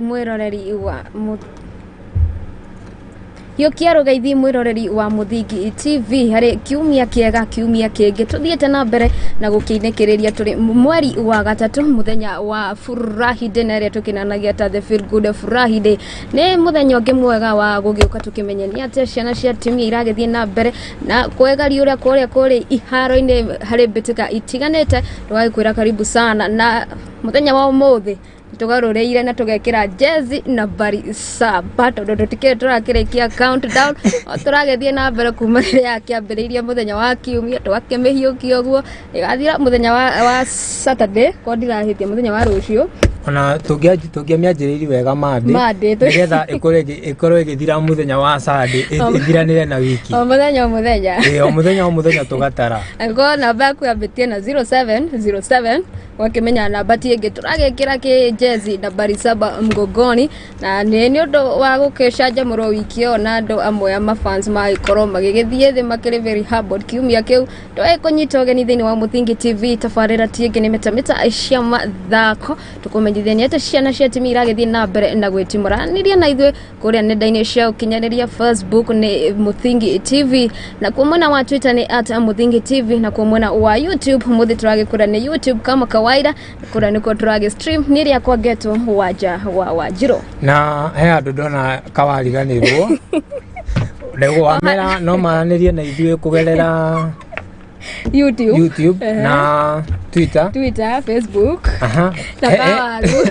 Mwĩroreri wa Hiũkia rũgeithi mwĩroreri wa Mũthingi TV harĩ kiumia kĩega kiumia kĩngĩ tũthiĩte na mbere na gũkĩinĩkĩrĩria tũrĩ mweri wa gatatũ mũthenya wa Furahi Day na ĩrĩa tũkĩnanagia ta the feel good Furahi Day. Nĩ mũthenya ũngĩ mwega wa gũgĩũka tũkĩmenye nĩ atĩa ciana cia timia iragĩthiĩ na mbere na kwegariũra kũrĩa kũrĩ iharo-inĩ harĩ mbĩtĩka itiganĩte. Tũgagĩkwĩra karibu sana na mũthenya wa ũmũthĩ tũgarũrĩire na tũgekĩra jezi nambari saba tondũ tũtikĩrĩ tũrakĩrĩkia countdown o tũragĩthiĩ na mbere kuma rĩrĩa yakĩambĩrĩirie mũthenya wa kiumia tũgakĩmĩhiũkia ũguo ĩgathira mũthenya wa Saturday ko ndirahĩtia mũthenya wa rũciũ. Ona tũngĩamĩanjĩrĩirie wega Monday, Monday, nĩgetha ĩkorwo ĩgĩthira mũthenya wa Sunday, ĩthiranĩre na wiki. O mũthenya o mũthenya. Ĩĩ, o mũthenya o mũthenya tũgatara. Angĩkorwo namba yaku yambĩtie na 0707 wakĩmenya namba ti ĩngĩ tũragĩkĩra kĩ jezi nambari saba mgongoni na nĩ ũndũ wa gũkĩcanjamũrwo wiki ĩyo na andũ amwe a mafans magĩkorwo magĩgĩthiĩ thĩ makĩrĩ very humble kiumia kĩu tũgĩkũnyita ũgeni thĩinĩ wa Mũthingi TV tabarĩra ti ĩngĩ nĩ metameta cia mathako tũkũmenyithia nĩ atĩ ciana cia timu iragĩthiĩ na mbere na gwĩtimũranĩria na ithuĩ kũrĩa nenda-inĩ cia ũkinyanĩria Facebook nĩ Mũthingi TV na kuo mwena wa Twitter nĩ at Mũthingi TV na kuo mwena wa YouTube mũthĩ tũragĩkũra nĩ YouTube kama kawaida kũrĩa nĩkuo tũragĩ stream nĩ rĩa kwa Geto Wanja wa Wanjirũ. Na he handũ ndona kawariganĩrwo nĩguo wamera no maranĩrie na ithuĩ kũgerera YouTube, YouTube na Twitter, Twitter, Facebook na kawaru.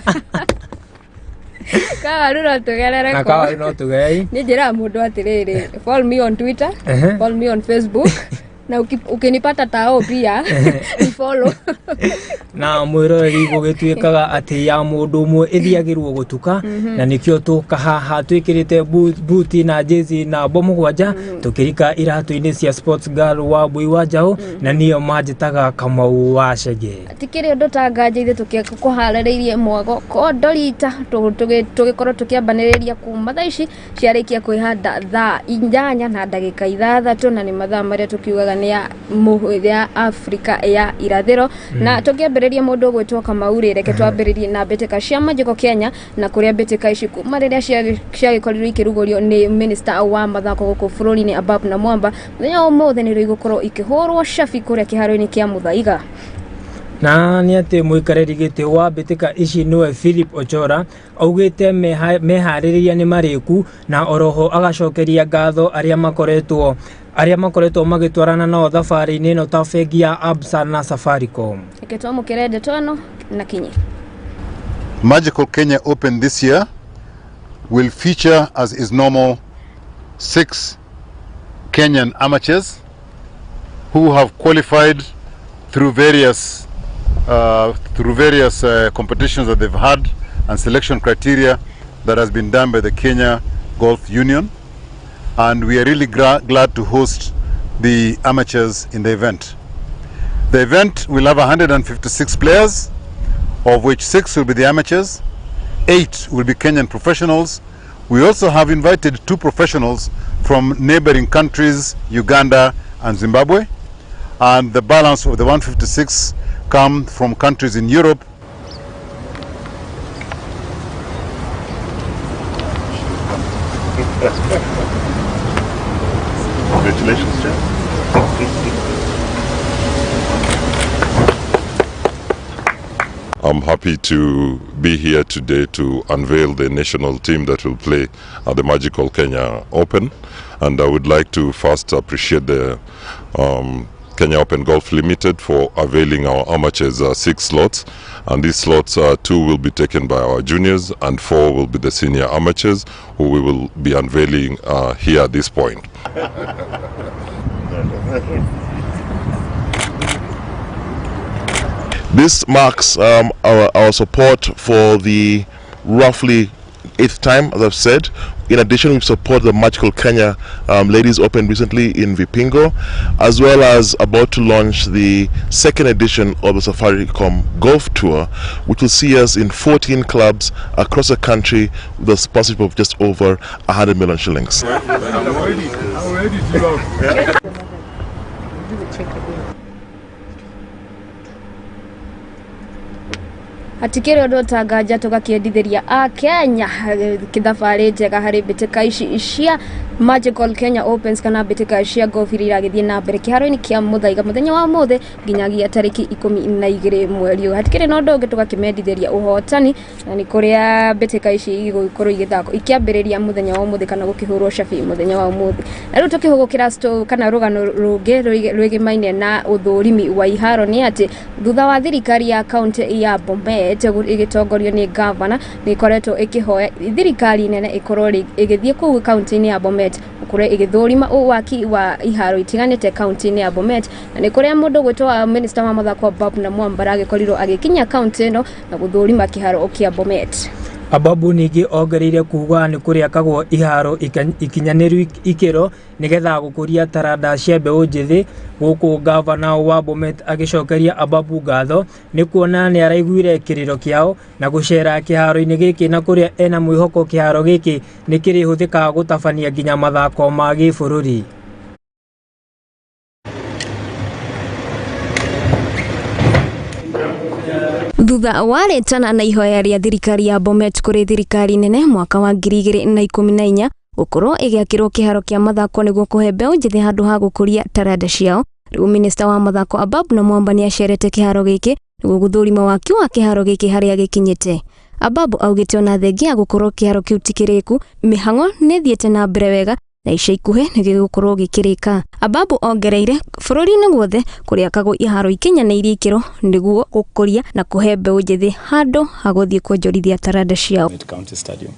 Kawaru no tũgerere na kũ. Kawaru no tũgerei. Nĩ njĩraga mũndũ atĩrĩrĩ, follow me on Twitter, follow me on Facebook na ukinipata tao pia ni follow. Na mwĩroreri gũgĩtuĩkaga atĩ ya mũndũ ũmwe ĩthiagĩrwo gũtuka na nĩkĩo tũka haha twĩkĩrĩte buti na jezi na mbo mũgwanja tũkĩrika iratũ-inĩ cia sports girl wa Mbui wa Njaũ na nĩyo manjĩtaga Kamau wa Chege. Tikĩrĩ ũndũ ta nganja ithuĩ tũkĩkũharĩrĩirie mwago kondorita tũgĩkorwo tũkĩambanĩrĩria kuma thaa ici ciarĩkia kwĩhanda thaa inyanya na ndagĩka ithathatũ na nĩ mathaa marĩa tũkiugaga nĩ ya ya Afrika ya irathĩro. Na tũkĩambĩrĩria mũndũ ũgwĩtwo Kamau rĩ, reke twambĩrĩrie na mbĩtĩka cia Magical Kenya na kũrĩa mbĩtĩka ici kuma rĩrĩa ciagĩkorirwo ikĩrugũrio nĩ minister wa mathako gũkũ bũrũri-inĩ Ababu na Mwamba mũthenya wa ũmũthĩ nĩrĩo igũkorwo ikĩhũrwo cabi kũrĩa kĩharo-inĩ kĩa Muthaiga. Na nĩ atĩ mũikarĩri gĩtĩ wa mbĩtĩka ici nĩwe Philip Ochora augĩte meharĩrĩria nĩ marĩku na oroho agacokeria ngatho arĩa makoretwo magĩtwarana nao thabarĩ-inĩ ĩno ta bengi ya Absa na Safaricom. Reke twamũkĩre ndeto ĩno na kinyi. Magical Kenya Open this year will feature, as is normal, 6 Kenyan amateurs who have qualified through various competitions that they've had and selection criteria that has been done by the Kenya Golf Union, and we are really glad to host the amateurs in the event. The event will have 156 players, of which 6 will be the amateurs, 8 will be Kenyan professionals. We also have invited 2 professionals from neighboring countries, Uganda and Zimbabwe, and the balance of the 156 come from countries in Europe. Congratulations, Jeff. I'm happy to be here today to unveil the national team that will play at the Magical Kenya Open, and I would like to first appreciate the Kenya Open Golf Limited for availing our amateurs 6 slots, and these slots 2 will be taken by our juniors and 4 will be the senior amateurs who we will be unveiling here at this point. This marks our support for the roughly 8th time, as I've said. In addition, we've supported the Magical Kenya Ladies Open recently in Vipingo, as well as about to launch the 2nd edition of the Safaricom Golf Tour, which will see us in 14 clubs across the country with a sponsorship of just over 100 million shillings. Hatikĩrĩ ũndũ ũtanganja tũgakĩendithĩria a Kenya kĩthabarĩ njega harĩ mbĩtĩka ici cia Magical Kenya Opens kana mbĩtĩka cia golf iria iragĩthiĩ na mbere kĩharo-inĩ kĩa Muthaiga mũthenya wa ũmũthĩ nginyagia tarĩki 12 mweri ũyũ. Hatikĩrĩ na ũndũ ũngĩ tũgakĩmendithĩria ũhotani na nĩ kũrĩa mbĩtĩka ici igũgĩkorwo igĩthakwo ikĩambĩrĩria mũthenya wa ũmũthĩ kana gũkĩhũrwo cabi mũthenya wa ũmũthĩ. Na rĩu tũkĩhũgũkĩra kana rũgano rũngĩ rwĩgĩmaine na ũthũrimi wa iharo nĩ atĩ thutha wa thirikari ya kaunti ya Bomet ĩgĩtongorio nĩ gavana nĩ ĩkoretwo ĩkĩhoya thirikari nene ĩkorwo ĩgĩthiĩ kũu kaunti-inĩ ya Bomet gũkorwo ĩgĩthũrima waki wa iharo itiganĩte kaunti-inĩ ya Bomet, na nĩ kũrĩa mũndũ gwĩtwo minister wa mathako Ababu Namwamba agĩkorirwo agĩkinya kaunti ĩno na gũthũrima kĩharo kĩa Bomet. Ababu ningĩ ongereire kuga nĩ kũrĩakagwo iharo ikinyanĩru ikĩro nĩgetha gũkũria taranda cia mbeũ njĩthĩ, gũkũ gavana wa Bomet agĩcokeria Ababu ngatho nĩ kuona nĩ araiguire kĩrĩro kĩao na gũcera kĩharo-inĩ gĩkĩ na kũrĩa ena mwĩhoko kĩharo gĩkĩ nĩ kĩrĩhũthĩkaga gũtabania nginya mathako ma gĩbũrũri. Thutha wa rĩtana na ihoya rĩa thirikari ya Bomet kũrĩ thirikari nene mwaka wa 2014 gũkorwo ĩgĩakĩrwo kĩharo kĩa mathako nĩguo kũhe mbeũ njĩthĩ handũ ha gũkũria taranda ciao, rĩu minista wa mathako Ababu Namwamba nĩacerete kĩharo gĩkĩ nĩguo gũthũrima waki wa kĩharo gĩkĩ harĩa gĩkinyĩte. Ababu augĩte ona thengia ya gũkorwo kĩharo kĩu ti kĩrĩku, mĩhang'o nĩĩthiĩte na mbere wega na ica ikuhĩ nĩgĩgũkorwo gĩkĩrĩka. Ababu ongereire bũrũri-inĩ guothe kũrĩakagwo iharo ikinyanĩirie ikĩro nĩguo gũkũria na kũhe mbeũ njĩthĩ handũ ha gũthiĩ kuonjorithia taranda ciao. County Stadium.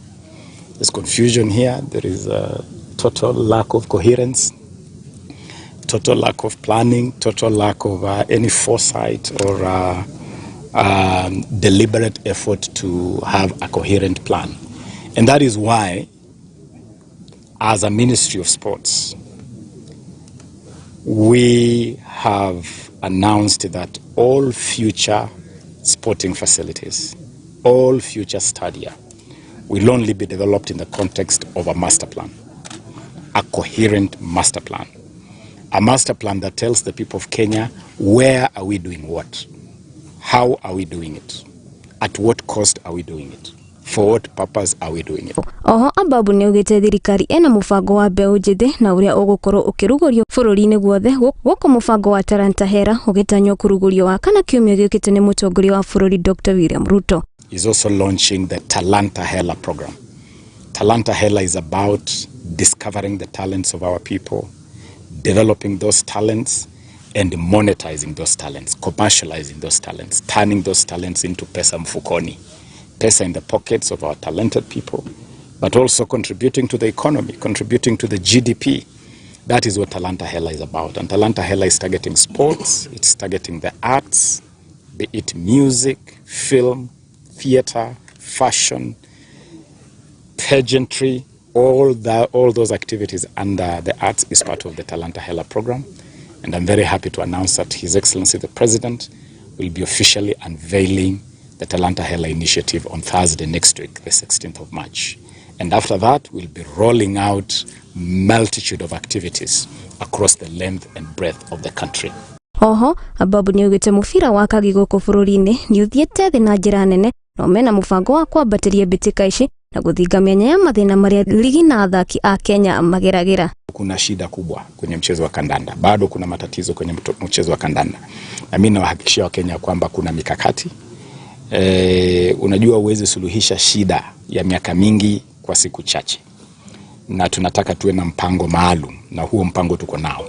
There's confusion here. There is a total lack of coherence, total lack of planning, total lack of any foresight or deliberate effort to have a coherent plan. And that is why, as a Ministry of Sports, we have announced that all future sporting facilities, all future stadia, will only be developed in the context of a master plan, a coherent master plan. A master plan that tells the people of Kenya where are we doing what, how are we doing it, at what cost are we doing it, for what purpose are we doing it. Oho Ababu nĩaugĩte thirikari ena mũbango wa mbeũ njĩthĩ na ũrĩa ũgũkorwo ũkĩrugũrio bũrũri-inĩ guothe, gũkũ mũbango wa Talanta Hela ũgĩtanywo kũrugũrio wa kana kiumia gĩũkĩte nĩ mũtongoria wa bũrũri Dr. William Ruto. Is also launching the Talanta Hela program. Talanta Hela is about discovering the talents of our people, developing those talents and monetizing those talents, commercializing those talents, turning those talents into pesa mfukoni, pesa in the pockets of our talented people, but also contributing to the economy, contributing to the GDP. That is what Talanta Hela is about. And Talanta Hela is targeting sports, it's targeting the arts, be it music, film, theater, fashion, pageantry, all those activities under the arts is part of the Talanta Hela program. And I'm very happy to announce that His Excellency the President will be officially unveiling the Talanta Hela initiative on Thursday next week, the 16th of March. And after that, we'll be rolling out multitude of activities across the length and breadth of the country. Oho, Ababu nĩaugĩte mũbira wa kagi gũkũ bũrũri-inĩ nĩũthiĩte thĩ na njĩra nene no mena mũbango wa kwambatĩria mbĩtĩka ici na gũthinga mĩanya ya mathĩna marĩa ligi na athaki a Kenya mageragĩra. Kuna shida kubwa kwenye mchezo wa kandanda, bado kuna matatizo kwenye mchezo wa kandanda, na mimi nawahakikishia Wakenya kwamba kuna mikakati. Unajua uweze suluhisha shida ya miaka mingi kwa siku chache, na tunataka tuwe na mpango maalum, na huo mpango tuko nao.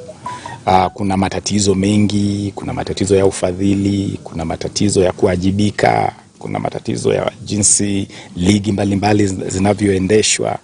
Kuna matatizo mengi, kuna matatizo ya ufadhili, kuna matatizo ya kuwajibika, kuna matatizo ya jinsi ligi mbalimbali zinavyoendeshwa.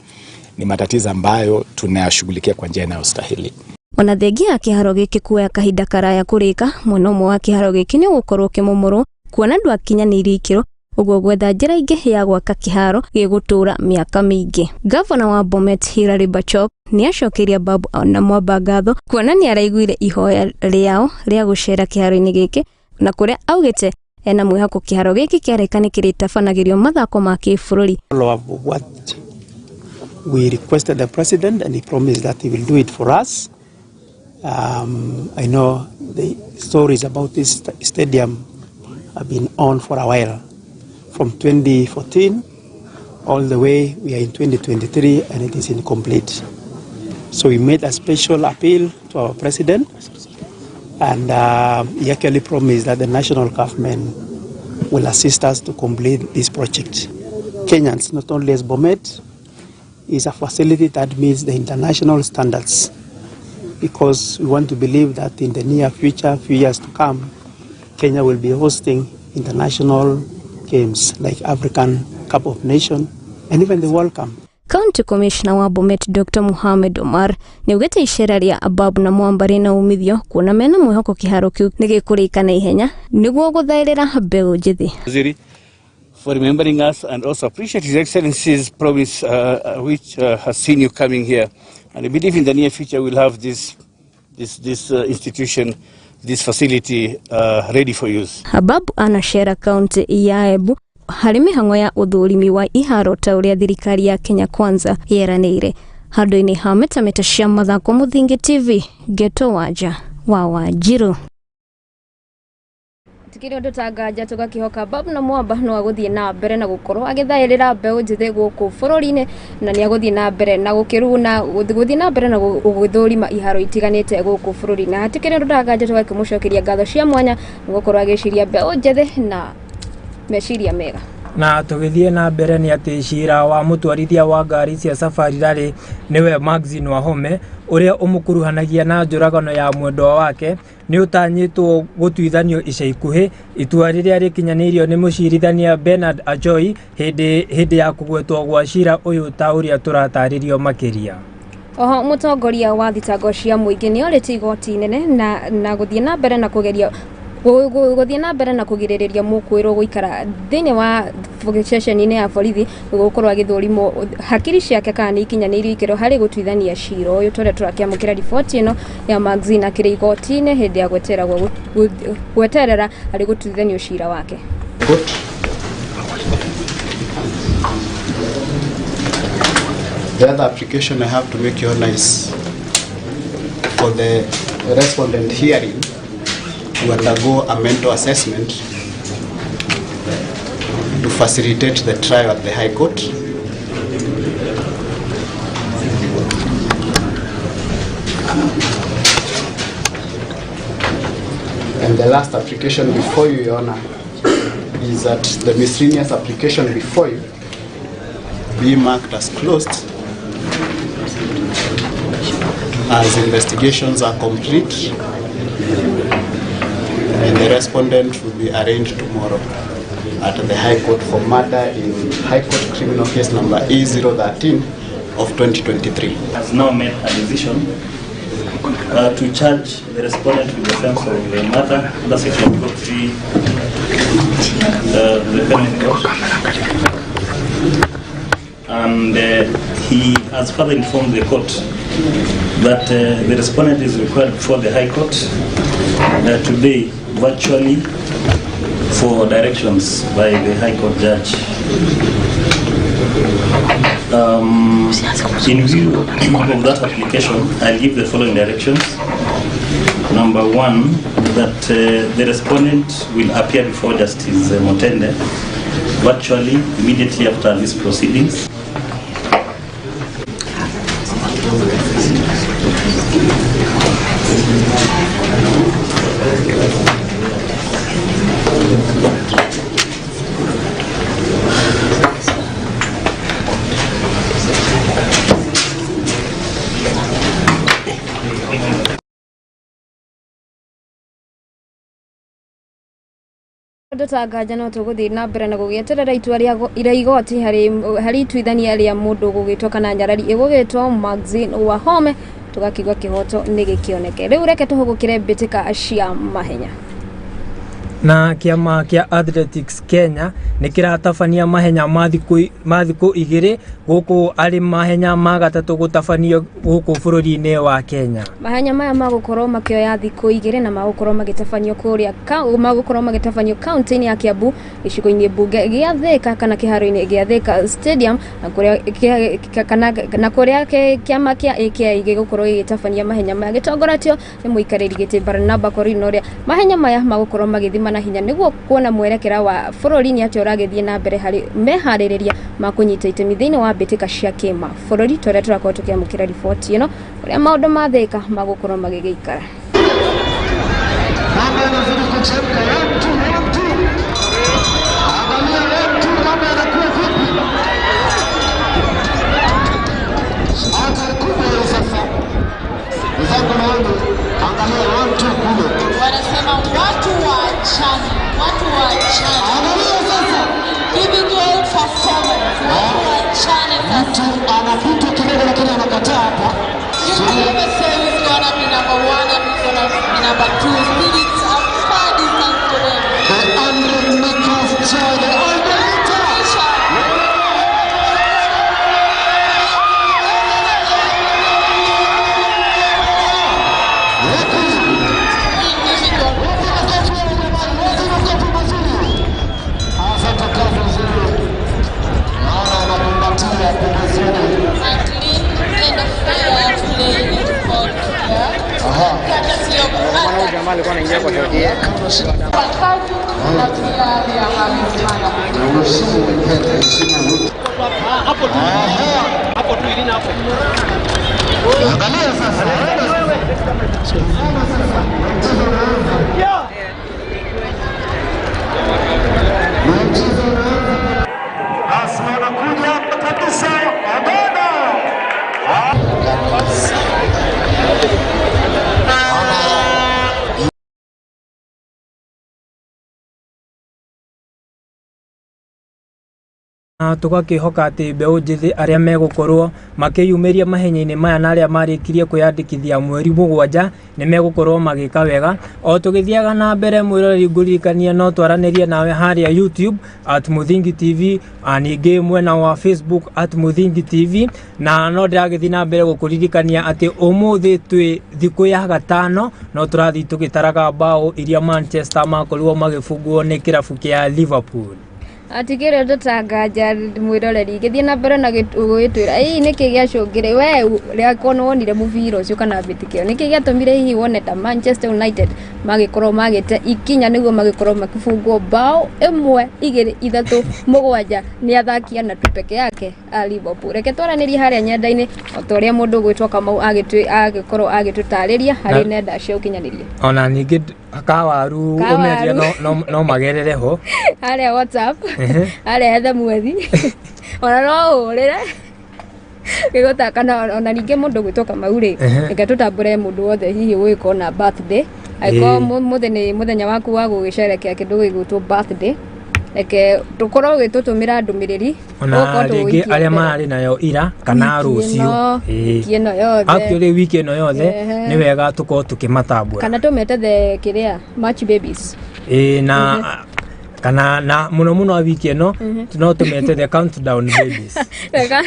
Ni matatizo ambayo tunayashughulikia kwa njia inayostahili. Ona thengia kĩharo gĩkĩ kuoya kahinda karaya kũrĩka, mwena ũmwe wa kĩharo gĩkĩ nĩ ũgũkorwo ũkĩmomorwo kuona ndwakinyanĩirie ikĩro, ũguo gwetha njĩra ingĩ ya gwaka kĩharo gĩgũtũra mĩaka mĩingĩ. Gavana wa Bomet Hilary Barchok nĩacokeirie Ababu Namwamba ngatho kuona nĩaraiguire ihoya rĩao rĩa gũcera kĩharo-inĩ gĩkĩ na kũrĩa augĩte ena mwĩhoko kĩharo gĩkĩ kĩarĩka nĩkĩrĩtabanagĩrio mathako ma kĩbũrũri. What we requested the president and he promised that he will do it for us. I know the stories about this stadium have been on for a while, From 2014 all the way, we are in 2023 and it is incomplete. So we made a special appeal to our president, and he actually promised that the national government will assist us to complete this project. Kenyans, not only as Bomet, is a facility that meets the international standards, because we want to believe that in the near future, few years to come, Kenya will be hosting international games like African Cup of Nations and even the World Cup. County Commissioner wa Bomet Dr. Mohamed Omar nĩaugĩte icera rĩa Ababu na Mwamba rĩna umithio kuona mena mwĩhoko kĩharo kĩu nĩgĩkũrĩka na ihenya nĩguo gũthaĩrĩra mbeũ njĩthĩ. For remembering us and also appreciate His Excellency's promise which has seen you coming here. And I believe in the near future we'll have this institution, this facility ready for use. Ababu anacera kaunti ya Embu harĩ mĩhang'o ya ũthũrimi wa iharo ta ũrĩa thirikari ya Kenya Kwanza yeranĩire. Handũ-inĩ ha metameta cia mathako, Mũthingi TV, Geto Wanja wa Wanjiru. Tikiri undu tanganja tugakihoka Babu na Mwamba no aguthie na mbere na gukorwo agithairira mbeũ njĩthĩ gũkũ bũrũri-inĩ, na nĩ agũthiĩ na mbere na gũkĩruna gũthiĩ na mbere na gũthũrima iharo itiganĩte gũkũ bũrũri-inĩ. Hatikĩrĩ ũndũ tanganja tũgakĩmũcokeria ngatho cia mwanya nĩ gũkorwo agĩciria mbeũ njĩthĩ na meciria mega. Na tũgĩthiĩ na mbere nĩ atĩ cira wa mũtwarithia wa ngari cia Safari Rally nĩwe Maxine Wahome ũrĩa ũmũkuruhanagia na njũragano ya mwendwa wake nĩ ũtanyĩtwo gũtuithanio ica ikuhĩ, itua rĩrĩa rĩkinyanĩirio nĩ mũcirithania Bernard Achoi hĩndĩ ya kũgwetwo gwa cira ũyũ ta ũrĩa tũratarĩrio makĩria. Oho mũtongoria wa thitango cia mũingĩ nĩ orĩtie igoti inene na gũthiĩ na mbere na kũgeria gũthiĩ na mbere na kũgirĩrĩria mũkwĩrwo gũikara thĩinĩ wa ceceni-inĩ ya borithi gũkorwo agĩthũrimwo hakiri ciake kana nĩ ikinyanĩirio ikĩro harĩ gũtuithania cira ũyũ. Tũrĩa tũrakĩamũkĩra riboti ĩno ya Maxine akĩrĩ igoti-inĩ hĩndĩ ya gweterera harĩ gũtuithanio cira wake. The other application I have to make, Your Honor, is for the respondent hearing to undergo a mental assessment to facilitate the trial at the High Court. And the last application before you, Your Honor, is that the miscellaneous application before you be marked as closed as investigations are complete, and the respondent will be arraigned tomorrow at the High Court for murder in High Court Criminal Case number E013 of 2023. Has now made a decision to charge the respondent with the offense of the murder under section 203 the Penal Code. And he has further informed the court that the respondent is required before the High Court today virtually for directions by the High Court judge. In view of that application, I'll give the following directions. Number one, that the respondent will appear before Justice Mutende virtually immediately after these proceedings. Ndũtanganja no tũgũthiĩ na mbere na gũgĩeterera itua rĩa igoti harĩ ituithania rĩa mũndũ gũgĩtwo kana nyarari ĩgũgĩtwo Maxine Wahome, tũgakĩigua kĩhoto nĩ gĩkĩoneke. Rĩu reke tũhũgũkĩre mbĩtĩka cia mahenya. Na kĩama kĩa Athletics Kenya nĩ kĩratabania mahenya ma thikũ igĩrĩ gũkũ arĩ mahenya ma gatatũ gũtabanio gũkũ bũrũri-inĩ wa Kenya. Mahenya maya magũkorwo makĩoya thikũ igĩrĩ na magũkorwo magĩtabanio kũrĩa magũkorwo magĩtabanio kaunti-inĩ ya Kiambu gĩcigo-inĩ mbunge gĩa Thika kana kĩharo-inĩ gĩa Thika Stadium, na kũrĩa kĩama kĩa AKI gĩgũkorwo gĩgĩtabania mahenya maya gĩtongoretio nĩ mũikarĩri gĩtĩ Barnaba Korir ũrĩa mahenya maya magũkorwo magĩthimana na hinya nĩguo kuona mwerekera wa bũrũri nĩ atĩa ũragĩthiĩ na mbere harĩ meharĩrĩria ma kũnyita itemi thĩinĩ wa mbĩtĩka cia kĩma bũrũri tũrĩa tũrakorwo tũkĩamũkĩra riboti ĩno ũrĩa maũndũ ma Thĩka magũkorwo magĩgĩikara. Wanasema watu waachane, watu waachane. Individual performance, watu waachane sasa. Anapita kidogo lakini anakataa hapa. You can never say who's gonna be number one and who's gonna be number two. Still it's a far distance for them. The 100 meters charge. Angalia sasa. Anakuja kabisa. Abana. Na tũgakĩhoka atĩ mbeũ njĩthĩ arĩa megũkorwo makĩyumĩria mahenya-inĩ maya na arĩa marĩkirie kwĩyandĩkithia mweri 7 nĩ megũkorwo magĩka wega. O tũgĩthiaga na mbere mwĩroreri ngũririkania no twaranĩrie nawe harĩa YouTube at Muthingi TV, ningĩ mwena wa Facebook at Muthingi TV, na no ndĩragĩthiĩ na mbere gũkũririkania atĩ ũmũthĩ twĩ thikũ ya gatano no tũrathiĩ tũgĩtaraga mbaũ iria Manchester makorirwo magĩbungwo nĩ kĩrabu kĩa Liverpool. Atigĩrĩ ndũtanganja mwĩroreri gĩthiĩ na mbere na gũgĩtwĩra ĩĩ nĩkĩ gĩacũngĩrĩ we rĩakorwo nĩwonire mũbira ũcio kana mbĩtĩka ĩyo nĩkĩ gĩatũmire hihi wone ta Manchester United magĩkorwo magĩte ikinya nĩguo magĩkorwo makĩbungwo bao 1 2 3 7 nĩ athaki ana tu peke yake a Liverpool. Reke twaranĩrie harĩa nyenda-inĩ o ta ũrĩa mũndũ ũgwĩtwo Kamau agĩkorwo agĩtũtarĩria harĩ nenda cia ũkinyanĩria. Ona ningĩ kawaru ũmeria no magerere ho harĩa WhatsApp harĩa hetha mwethi ona no ũrĩre gĩgũta kana ona ningĩ mũndũ gwĩtwo Kamau rĩ reke tũtambũre mũndũ wothe hihi ũgĩkorwo na birthday angĩkorwo mũthĩ nĩ mũthenya waku wa gũgĩcerekea kĩndũ gĩgwĩtwo birthday reke tũkorwo ũgĩtũtũmĩra ndũmĩrĩri ona rĩngĩ arĩa mararĩ nayo ira kana rũciũ wiki ĩno yothe actually wiki ĩno yothe nĩ wega tũkorwo tũkĩmatambũra kana tũmete the kĩrĩa March babies na kana na muno muno wiki ĩno no tũmete the countdown babies. Wega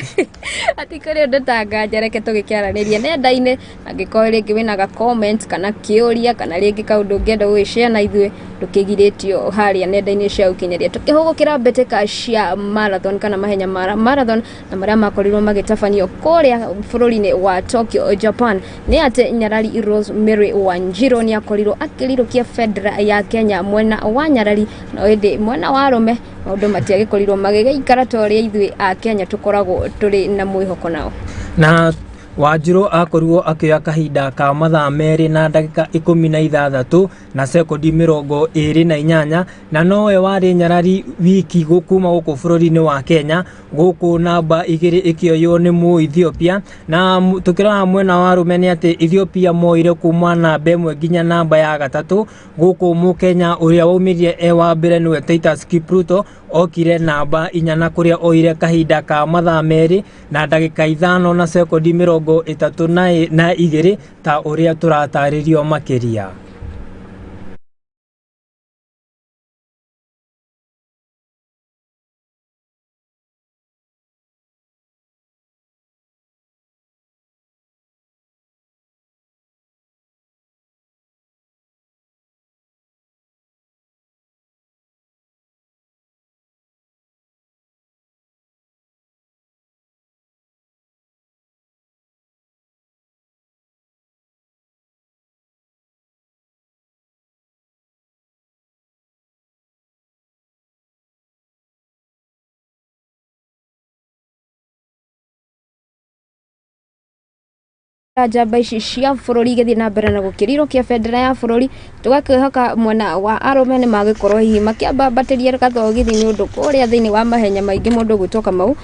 ati kũrĩ ũndũ tanganja reke tũgĩkĩaranĩria nenda-inĩ angĩkorwo rĩngĩ wĩna ga comment kana kĩũria kana rĩngĩ kaũndũ ũngĩenda gũgĩshare na ithuĩ ndũkĩgirĩtio harĩa nenda-inĩ cia ũkinyanĩria. Tũkĩhũgũkĩra mbĩtĩka cia marathon kana mahenya ma marathon na marĩa makorirwo magĩtabanio kũrĩa bũrũri-inĩ wa Tokyo, Japan nĩ atĩ Nyarari Rosemary Wanjiru nĩ akorirwo akĩrirũkia bendera ya Kenya mwena wa Nyarari no ĩndĩ mwena wa arũme maũndũ matiagĩkorirwo magĩgĩikara ta ũrĩa ithuĩ a Kenya tũkoragwo tũrĩ na mwĩhoko nao. Na Wanjiru akorirwo akĩoya kahinda ka mathaa 2 na ndagĩka 16 na sekondi 28 na nowe warĩ Nyarari wiki kuma gũkũ bũrũri-inĩ wa Kenya gũkũ namba 2 ĩkĩoywo nĩ mũ Ethiopia. Na tũkĩrora mwena wa arũme nĩ atĩ Ethiopia moire kuma namba 1 nginya namba ya 3 gũkũ mũkenya ũrĩa waumĩrire e wa mbere nĩwe Titus Kipruto okire namba 4 na kũrĩa oire kahinda ka mathaa 2 na ndagĩka 5 na sekondi 32 ta ũrĩa tũratarĩrio makĩria. Njamba ici cia bũrũri igĩthiĩ na mbere na gũkĩrirũkia bendera ya bũrũri, tũgakĩhoka mwena wa arũme nĩ magĩkorwo hihi makĩambambatĩria gathogithi nĩ ũndũ kũrĩa thĩinĩ wa mahenya maingĩ mũndũ ũgwĩtwo Kamau.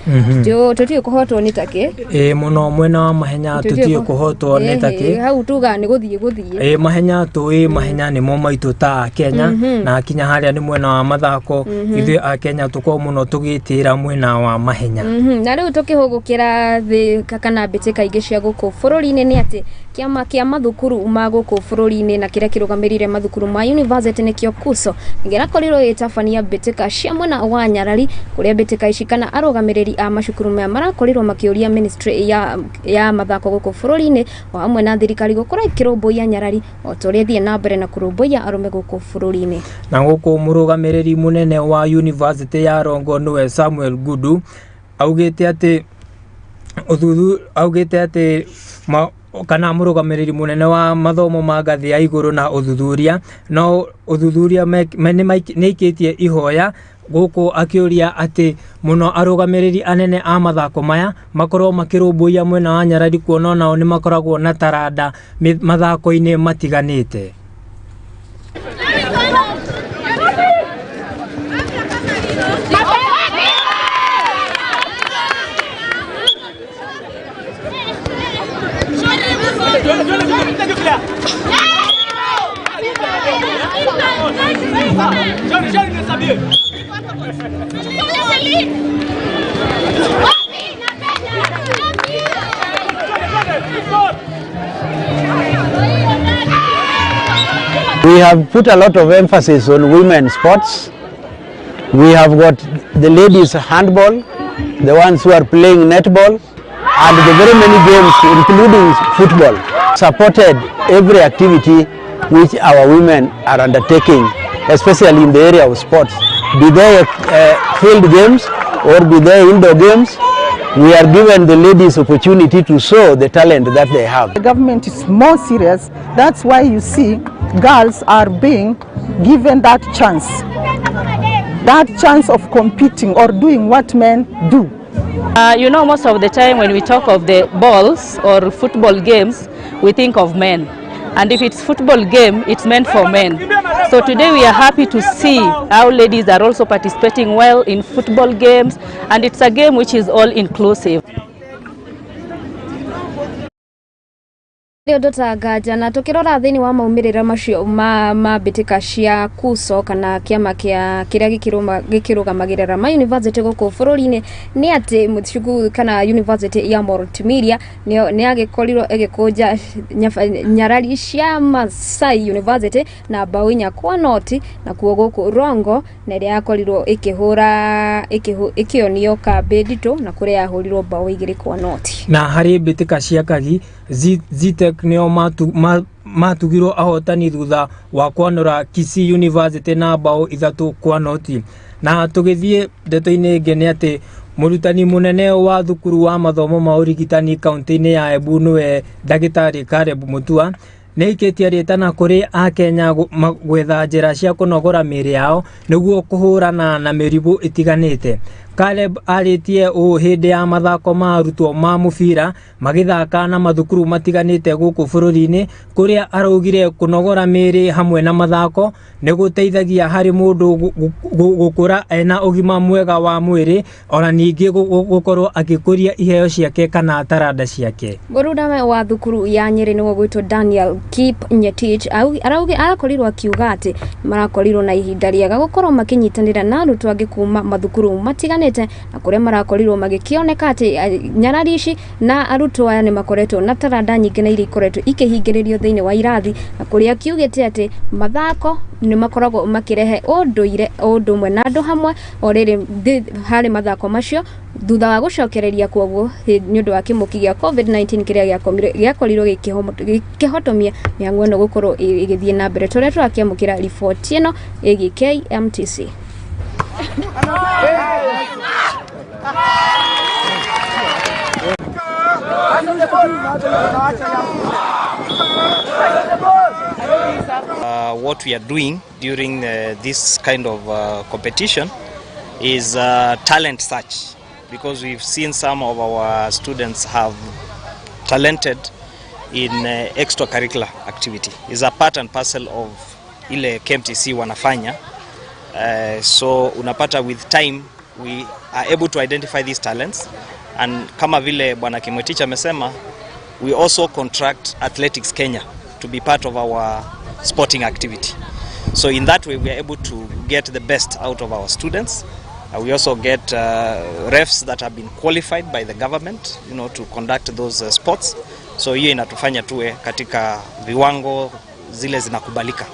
Tũtiũĩ kũhotwo nĩ takĩ. Ĩ mũno mwena wa mahenya tũtiũĩ kũhotwo nĩ takĩ. Hau tugaga nĩ gũthiĩ gũthiĩ. Ĩ mahenya tũĩ mahenya nĩmo maitũ ta Kenya. Na kinya harĩa nĩ mwena wa mathako. Ithuĩ a Kenya tũkorwo mũno tũgĩtĩra mwena wa mahenya. Na rĩu tũkĩhũgũkĩra thĩ kana mbĩtĩka ingĩ cia gũkũ bũrũri-inĩ nĩ atĩ kĩama kĩa mathukuru ma gũkũ bũrũri-inĩ na kĩrĩa kĩrũgamĩrĩire mathukuru ma university nĩkĩo KUSO nĩkĩrakorirwo gĩgĩtabania mbĩtĩka cia mwena wa Nyarari, kũrĩa mbĩtĩka ici kana arũgamĩrĩri a macukuru maya marakorirwo makĩũria ministry ya mathako gũkũ bũrũri-inĩ o hamwe na thirikari gũkorwo ĩkĩrũmbũiya Nyarari o ta ũrĩa ĩthiĩ na mbere na kũrũmbũiya arũme gũkũ bũrũri-inĩ. Na gũkũ mũrũgamĩrĩri mũnene wa university ya Rongo nĩwe Samuel Gudu augĩte atĩ augĩte atĩ kana mũrũgamĩrĩri mũnene wa mathomo ma ngathĩ ya igũrũ na ũthuthuria no ũthuthuria nĩ aikĩtie ihoya gũkũ akĩũria atĩ mũno arũgamĩrĩri anene a mathako maya makorwo makĩrũmbũiya mwena wa Nyarari kuona onao nĩ makoragwo na taranda mathako-inĩ matiganĩte. We have put a lot of emphasis on women's sports. We have got the ladies handball, the ones who are playing netball, and the very many games including football. Supported every activity which our women are undertaking, especially in the area of sports. Be they field games or be they indoor games, we are given the ladies opportunity to show the talent that they have. The government is more serious. That's why you see girls are being given that chance of competing or doing what men do. Most of the time when we talk of the balls or football games, we think of men. And if it's football game, it's meant for men. So today we are happy to see how ladies are also participating well in football games, and it's a game which is all inclusive. Rĩu ndũtanganja na tũkĩrora thĩinĩ wa maumĩrĩra macio ma mbĩtĩka cia KUSO kana kĩama kĩa kĩrĩa gĩkĩrũgamagĩrĩra ma university gũkũ bũrũri-inĩ nĩ atĩ cukuru kana university ya Multimedia nĩ yagĩkorirwo ĩgĩkũnja nyarari cia Masai University na mbaũ 4-0, nakuo gũkũ Rongo na ĩrĩa yakorirwo ĩkĩhũra ĩkĩonio kambĩ nditũ na kũrĩa yahũrirwo mbaũ 2-0. Na harĩ mbĩtĩka cia kagi, Zetech nĩo matugirwo ahotani thutha wa kwanũra Kisii University na mbaũ 3-0. Na tũgĩthiĩ ndeto-inĩ ĩngĩ nĩ atĩ mũrutani mũnene wa thukuru wa mathomo ma ũrigitani kaunti-inĩ ya Embu nĩwe ndagĩtarĩ Caleb Mutua nĩ aikĩtie rĩtana kũrĩ akenya gwetha njĩra cia kũnogora mĩĩrĩ yao nĩguo kũhũrana na mĩrimũ ĩtiganĩte. Caleb arĩtie ũũ hĩndĩ ya mathako ma arutwo ma mũbira magĩthaka na mathukuru matiganĩte gũkũ bũrũri-inĩ, kũrĩa araugire kũnogora mĩĩrĩ hamwe na mathako nĩ gũteithagia harĩ mũndũ gũkũra ena ũgima mwega wa mwĩrĩ, ona ningĩ gũkorwo agĩkũria iheo ciake kana taranda ciake. Mũrutani wa thukuru ya Nyĩrĩ nĩwe gwĩtwo Daniel Kip Nyetich arakorirwo akiuga atĩ marakorirwo na ihinda rĩega gũkorwo makĩnyitanĩra na arutwo angĩ kuma mathukuru matiganĩte, na kũrĩa marakorirwo magĩkĩoneka atĩ nyarari ici na arutwo aya nĩ makoretwo na taranda nyingĩ na iria ikoretwo ikĩhingĩrĩrio thĩinĩ wa irathi, na kũrĩa akiugĩte atĩ mathako nĩ makoragwo makĩrehe ũndũire o ũndũ ũmwe na andũ hamwe o rĩrĩ harĩ mathako macio thutha wa gũcokereria kwoguo nĩ ũndũ wa kĩmũki gĩa COVID-19 kĩrĩa gĩakorirwo gĩkĩhotomia mĩhang'o ĩno gũkorwo ĩgĩthiĩ na mbere. Tũrĩa tũrakĩamũkĩra riboti ĩno ĩgiĩ KMTC. What we are doing during this kind of competition is talent search, because we've seen some of our students have talented in extracurricular activity. Is a part and parcel of ile KMTC wanafanya. So unapata with time we are able to identify these talents, and kama vile Bwana Kimwetich amesema, we also contract Athletics Kenya to be part of our sporting activity. So in that way we are able to get the best out of our students. We also get refs that have been qualified by the government to conduct those sports. So hiyo inatufanya tuwe katika viwango zile zinakubalika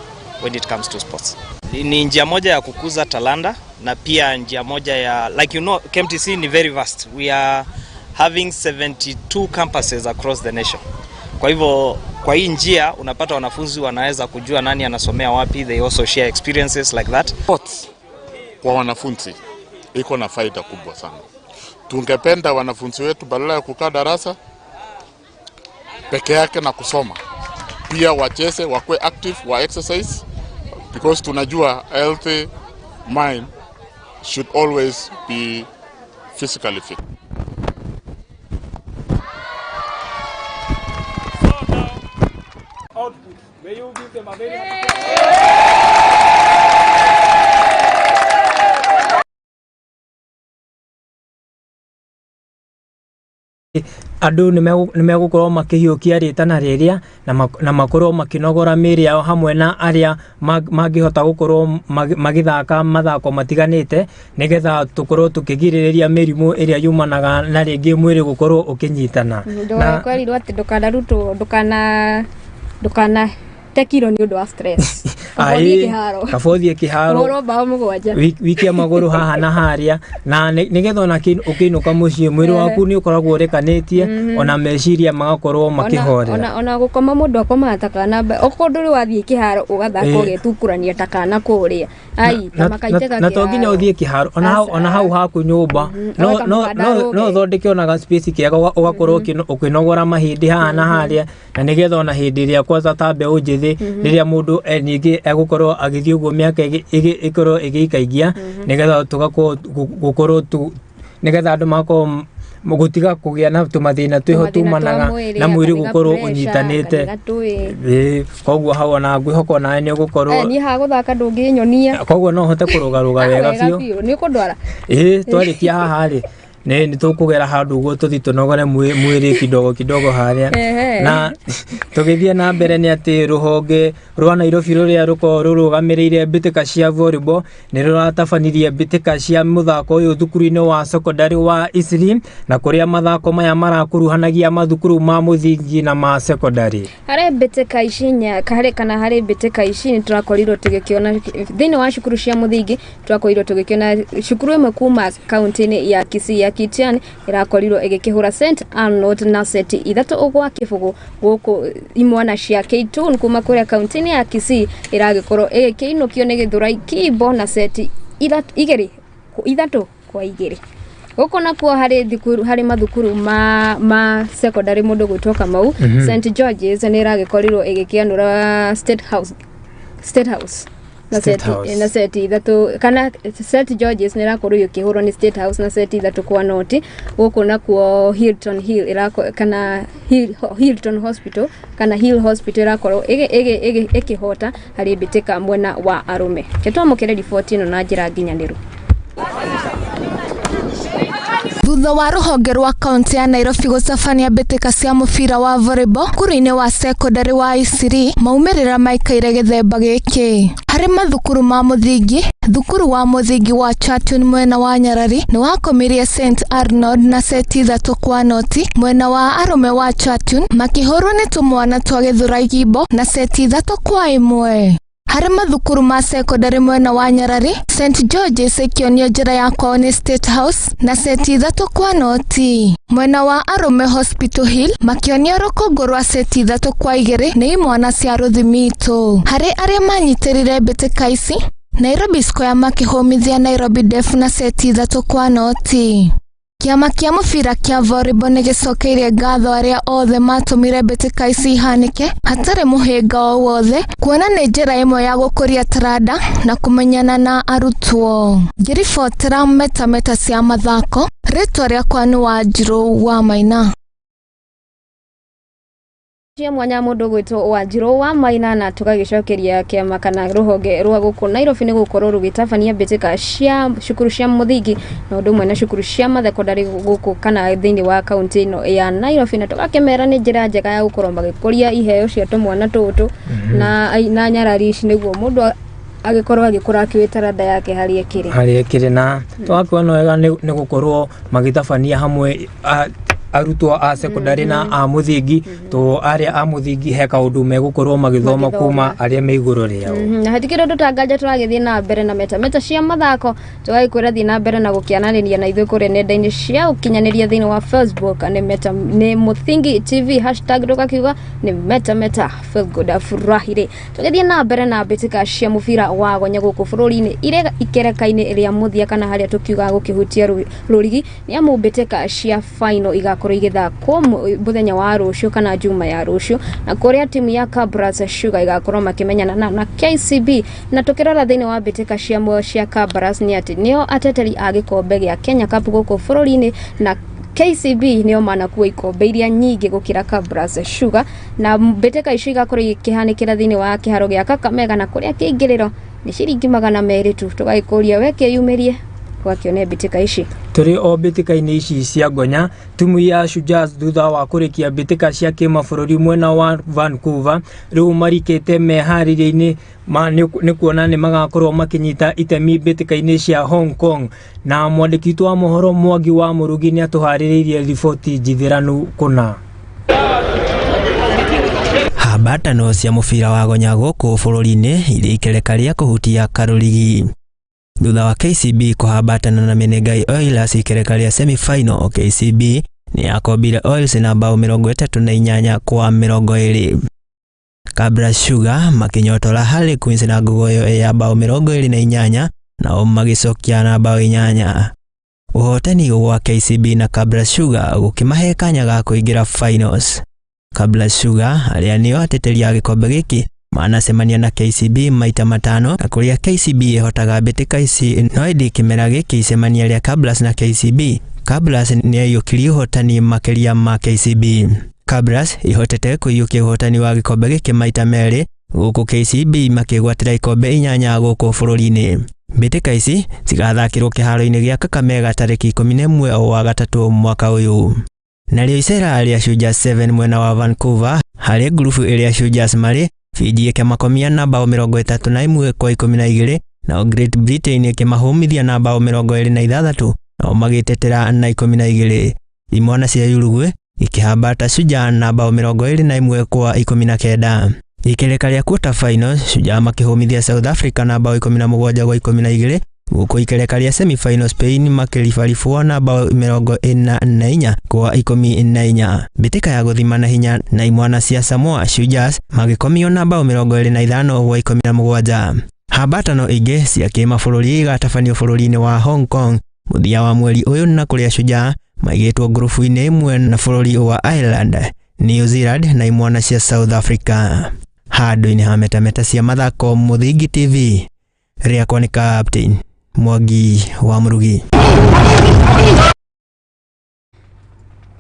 when it comes to sports. Ni njia moja ya kukuza talanta na pia njia moja ya, like, KMTC ni very vast. We are having 72 campuses across the nation. Kwa hivyo kwa hii njia unapata wanafunzi wanaweza kujua nani anasomea wapi, they also share experiences like that. Sports kwa wanafunzi iko na faida kubwa sana. Tungependa wanafunzi wetu badala ya kukaa darasa peke yake na kusoma, pia wacheze, wakuwe active, wa exercise, because tunajua healthy mind should always be physically fit. Output. May you give them a very happy. Andũ nĩ megũkorwo makĩhiũkia rĩtana rĩrĩa na makorwo makĩnogora mĩĩrĩ yao hamwe na arĩa mangĩhota gũkorwo magĩthaka mathako matiganĩte, nĩgetha tũkorwo tũkĩgirĩrĩria mĩrimũ ĩrĩa yumanaga na rĩngĩ mwĩrĩ gũkorwo ũkĩnyitana. Ndũkwerirwo atĩ ndũkanarutwo, ndũkana te kiro nĩ ũndũ wa stress. Kaba ũthiĩ kĩharo. Kaba ũthiĩ kĩharo. Ũhũrwo bao 7. Wikie magũrũ haha na harĩa, na nĩgetha ona ũkĩinũka mũciĩ mwĩrĩ waku nĩ ũkoragwo ũrekanĩtie, ona meciria magakorwo makĩhorera. Ona gũkoma mũndũ akomaga ta kana, okorwo ndũrĩ wathiĩ kĩharo ũgathaka ũgetukurania ta kana kũrĩa. Ai, ta makaitega. Na to nginya ũthiĩ kĩharo, ona hau haku nyũmba no ũthondeke ona ga space kĩega, ũgakorwo ũkĩnogora mahĩndĩ haha na harĩa, na nĩgetha ona hĩndĩ ĩrĩa kwanza ta mbeũ njĩthĩ, rĩrĩa mũndũ ningĩ egũkorwo agĩthiĩ ũguo mĩaka ĩkorwo ĩgĩikaingia, nĩgetha tũgakorwo gũkorwo tu nĩgetha andũ magakorwo gũtiga kũgĩa na tũmathĩna twĩho tumanaga na mwĩrĩ gũkorwo ũnyitanĩte. Koguo hau ona ngwĩhoka onawe nĩ ũgũkorwo. Niĩ haha gũthaka ndũngĩnyonia. Koguo no hote kũrũgarũga wega biũ. Nĩ ũkũndwara? Ĩĩ, twarĩkia haha rĩ, nĩ tũkũgera handũ ũguo tũthiĩ tũnogore mwĩrĩ kidogo kidogo harĩa. Na tũgĩthiĩ na mbere nĩ atĩ rũhonge rwa Nairobi rũrĩa rũkoragwo rũrũgamĩrĩire mbĩtĩka cia volleyball nĩ rũratabanirie mbĩtĩka cia mũthako ũyũ thukuru-inĩ wa secondary wa Eastleigh, na kũrĩa mathako maya marakuruhanagia mathukuru ma mũthingi na ma secondary. Harĩ mbĩtĩka ici kana harĩ mbĩtĩka ici nĩ tũrakorirwo tũgĩkĩona thĩinĩ wa cukuru cia mũthingi, tũrakorirwo tũgĩkĩona cukuru ĩmwe kuma kaunti-inĩ ya Kisii ya Kitian ĩrakorirwo ĩgĩkĩhũra St Arnold na seti 3-0 gũkũ imwana cia K2 kuma kũrĩa kaunti-inĩ ya Kisii ĩragĩkorwo ĩgĩkĩinũkio nĩ Gĩthũrai Kimbo na seti 3-2. Gũkũ nakuo harĩ thukuru, harĩ mathukuru ma secondary mũndũ gwĩtwo Kamau, St George's nĩ ĩragĩkorirwo ĩgĩkĩanũra State House na seti 3, kana St George's nĩ ĩrakorwo ĩkĩhũrwo nĩ State House na seti 3-0. Gũkũ nakuo Hilton Hill ĩrako kana Hilton Hospital kana Hill Hospital ĩrakorwo ĩkĩhota harĩ mbĩtĩka mwena wa arũme. Twamũkĩre riboti ĩno na njĩra nginyanĩru. Thutha wa rũhonge rwa kaunti ya Nairobi gũtabania mbĩtĩka cia mũbira wa volleyball thukuru-inĩ wa secondary wa Eastleigh, maumĩrĩra maikaire gĩthemba gĩkĩ. Harĩ mathukuru ma mũthingi, thukuru wa mũthingi wa Chatun mwena wa Nyarari nĩ wakomirie St Arnold na seti 3-0, mwena wa arũme wa Chatun makĩhũrwo nĩ tũmwana twa Gĩthũrai Gimbo na seti 3-1. Harĩ mathukuru ma secondary mwena wa Nyarari, St George's ĩkĩonio njĩra ya kwao nĩ State House na seti 3-0. Mwena wa arũme Hospital Hill makĩonio rũkũngũ rwa seti 3-2 nĩ imwana cia Rũthimitũ. Harĩ arĩa manyitĩrĩire mbĩtĩka ici, Nairobi Square makĩhũmithia Nairobi Deaf na seti 3-0. Kĩama kĩa mũbira kĩa volleyball nĩ gĩcokeirie ngatho arĩa othe matũmire mbĩtĩka ici ihanĩke hatarĩ mũhĩnga o wothe, kuona nĩ njĩra ĩmwe ya gũkũria taranda na kũmenyana na arutwo. Ngĩribotera metameta cia mathako, rĩtwa rĩakwa nĩ Wanjirũ wa Maina. Cia mwanya mũndũ gwĩtwo Wanjirũ wa Maina, na tũgagĩcokeria kĩama kana rũhonge rwa gũkũ Nairobi nĩ gũkorwo rũgĩtabania mbĩtĩka cia cukuru cia mũthingi na ũndũ ũmwe na cukuru cia mathekondarĩ gũkũ kana thĩinĩ wa kaunti ĩno ya Nairobi, na tũgakĩmera nĩ njĩra njega ya gũkorwo magĩkũria iheo cia tũmwana tũtũ na nyarari ici, nĩguo mũndũ agĩkorwo agĩkũra akĩũĩ taranda yake harĩa ĩkĩrĩ. Harĩa ĩkĩrĩ, na tũgakuona wega nĩ gũkorwo magĩtabania hamwe arutwo a secondary na a mũthingi, to arĩa a mũthingi he kaũndũ megũkorwo magĩthoma Magĩthoma. kuma arĩa me igũrũ rĩao. Na hatikĩrĩ ũndũ tanganja, tũragĩthiĩ na mbere na metameta cia mathako, tũgagĩkwĩra thiĩ na mbere na gũkĩananĩria na ithuĩ kũrĩa nenda-inĩ cia ũkinyanĩria. Thĩinĩ wa Facebook nĩ meta nĩ Mũthingi TV, hashtag tũgakiuga nĩ metameta feel good furahire. Tũgĩthiĩ na mbere na mbĩtĩka cia mũbira wa gonya gũkũ bũrũri-inĩ irĩ ikereka-inĩ rĩa mũthia, kana harĩa tũkiugaga gũkĩhutia rũrigi, nĩ amu mbĩtĩka cia final igakorwo igĩthakwo mũthenya wa rũciũ kana juma ya rũciũ, na kũrĩa timu ya Kabras Sugar igakorwo makĩmenyana na KCB. Na tũkĩrora thĩinĩ wa mbĩtĩka cia Kabras nĩ atĩ nĩo ateteri a gĩkombe gĩa Kenya Cup gũkũ bũrũri-inĩ, na KCB nĩo manakua ikombe iria nyingĩ gũkĩra Kabras Sugar, na mbĩtĩka icio igakorwo ikĩhanĩkĩra thĩinĩ wa kĩharo gĩa Kakamega, na kũrĩa kĩingĩrĩro nĩ ciringi 200 tu. Tũgagĩkũria we kĩyumĩrie ũgakĩone mbĩtĩka ici. Tũrĩ o mbĩtĩka-inĩ ici cia ngonya, timu ya Shujaa thutha wa kũrĩkia mbĩtĩka cia kĩmabũrũri mwena wa Vancouver, rĩu marikĩte meharĩria-inĩ ma nĩ kuona nĩ magakorwo makĩnyita itemi mbĩtĩka-inĩ cia Hong Kong, na mwandĩki witũ wa mohoro Mwangi wa Mũrugi nĩ atũharĩrĩirie riboti njithĩranu kũna. Hambatano cia mũbira wa gonya gũkũ bũrũri-inĩ irĩ ikereka rĩa kũhutia karũrigi thutha wa KCB kũhambatana na Menengai Oilers ikereka rĩa semi-final. KCB nĩ yakombire Oils na bao 38-20. Kabras Sugar makĩnyotora Harlequins na ngogoyo ya bao 28, nao magĩcokia na bao 8. Ũhotani wa KCB na Kabras Sugar gũkĩmahe kanya ga kũingĩra finals. Kabras Sugar, arĩa nĩo ateteri a gĩkombe gĩkĩ, manacemania na KCB maita 5, na kũrĩa KCB ĩhotaga mbĩtĩka ici, no ĩndĩ kĩmera gĩkĩ icemania rĩa Kabras na KCB, Kabras nĩyaiyũkirie ũhotani makĩria ma KCB. Kabras ihotete kũiyũkia ũhotani wa gĩkombe gĩkĩ maita 2, gũkũ KCB makĩgwatĩra ikombe 8 gũkũ bũrũri-inĩ. Mbĩtĩka ici cigathakĩrwo kĩharo-inĩ gĩa Kakamega tarĩki 11 wa gatatũ mwaka ũyũ. Narĩo icera rĩa Shujaa 7 mwena wa Vancouver, harĩ ngurubu ĩrĩa Shujaa marĩ, Fiji ĩkĩmakomia na bao 31-12, nao Great Britain ĩkĩmahũmithia na bao 26, nao magĩtetera na 12. Imwana cia Uruguay ikĩhambata Shujaa na bao 21-19. Ikereka rĩa quarter final, Shujaa makĩhũmithia South Africa na bao 17-12, gũkũ ikereka rĩa semi final Spain makĩribaribwo na bao 44-14. Mbĩtĩka ya gũthimana hinya na imwana cia Samoa, Shujaa magĩkomio na bao 25-17. Hambatano ingĩ cia kĩmabũrũri igatabanio bũrũri-inĩ wa Hong Kong mũthia wa mweri ũyũ, na kũrĩa Shujaa maigĩtwo ngurubu-inĩ ĩmwe na bũrũri wa Ireland, New Zealand na imwana cia South Africa. Handũ-inĩ ha metameta cia mathako, Mũthingi TV, rĩakwa nĩ Captain Mwangi wa Mũrugi.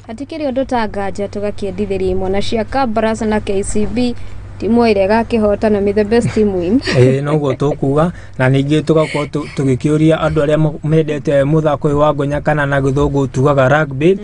Hatikĩrĩ ũndũ ta nganja, tũgakĩendithĩria imwana cia Kabras na KCB, timu ĩrĩa ĩgakĩhotana, may the best team win. Ĩĩ, noguo tũkuga, na ningĩ tũgakorwo tũgĩkĩũria andũ arĩa mendete mũthako ũyũ wa ngonya, kana na gĩthũngũ tugaga rugby,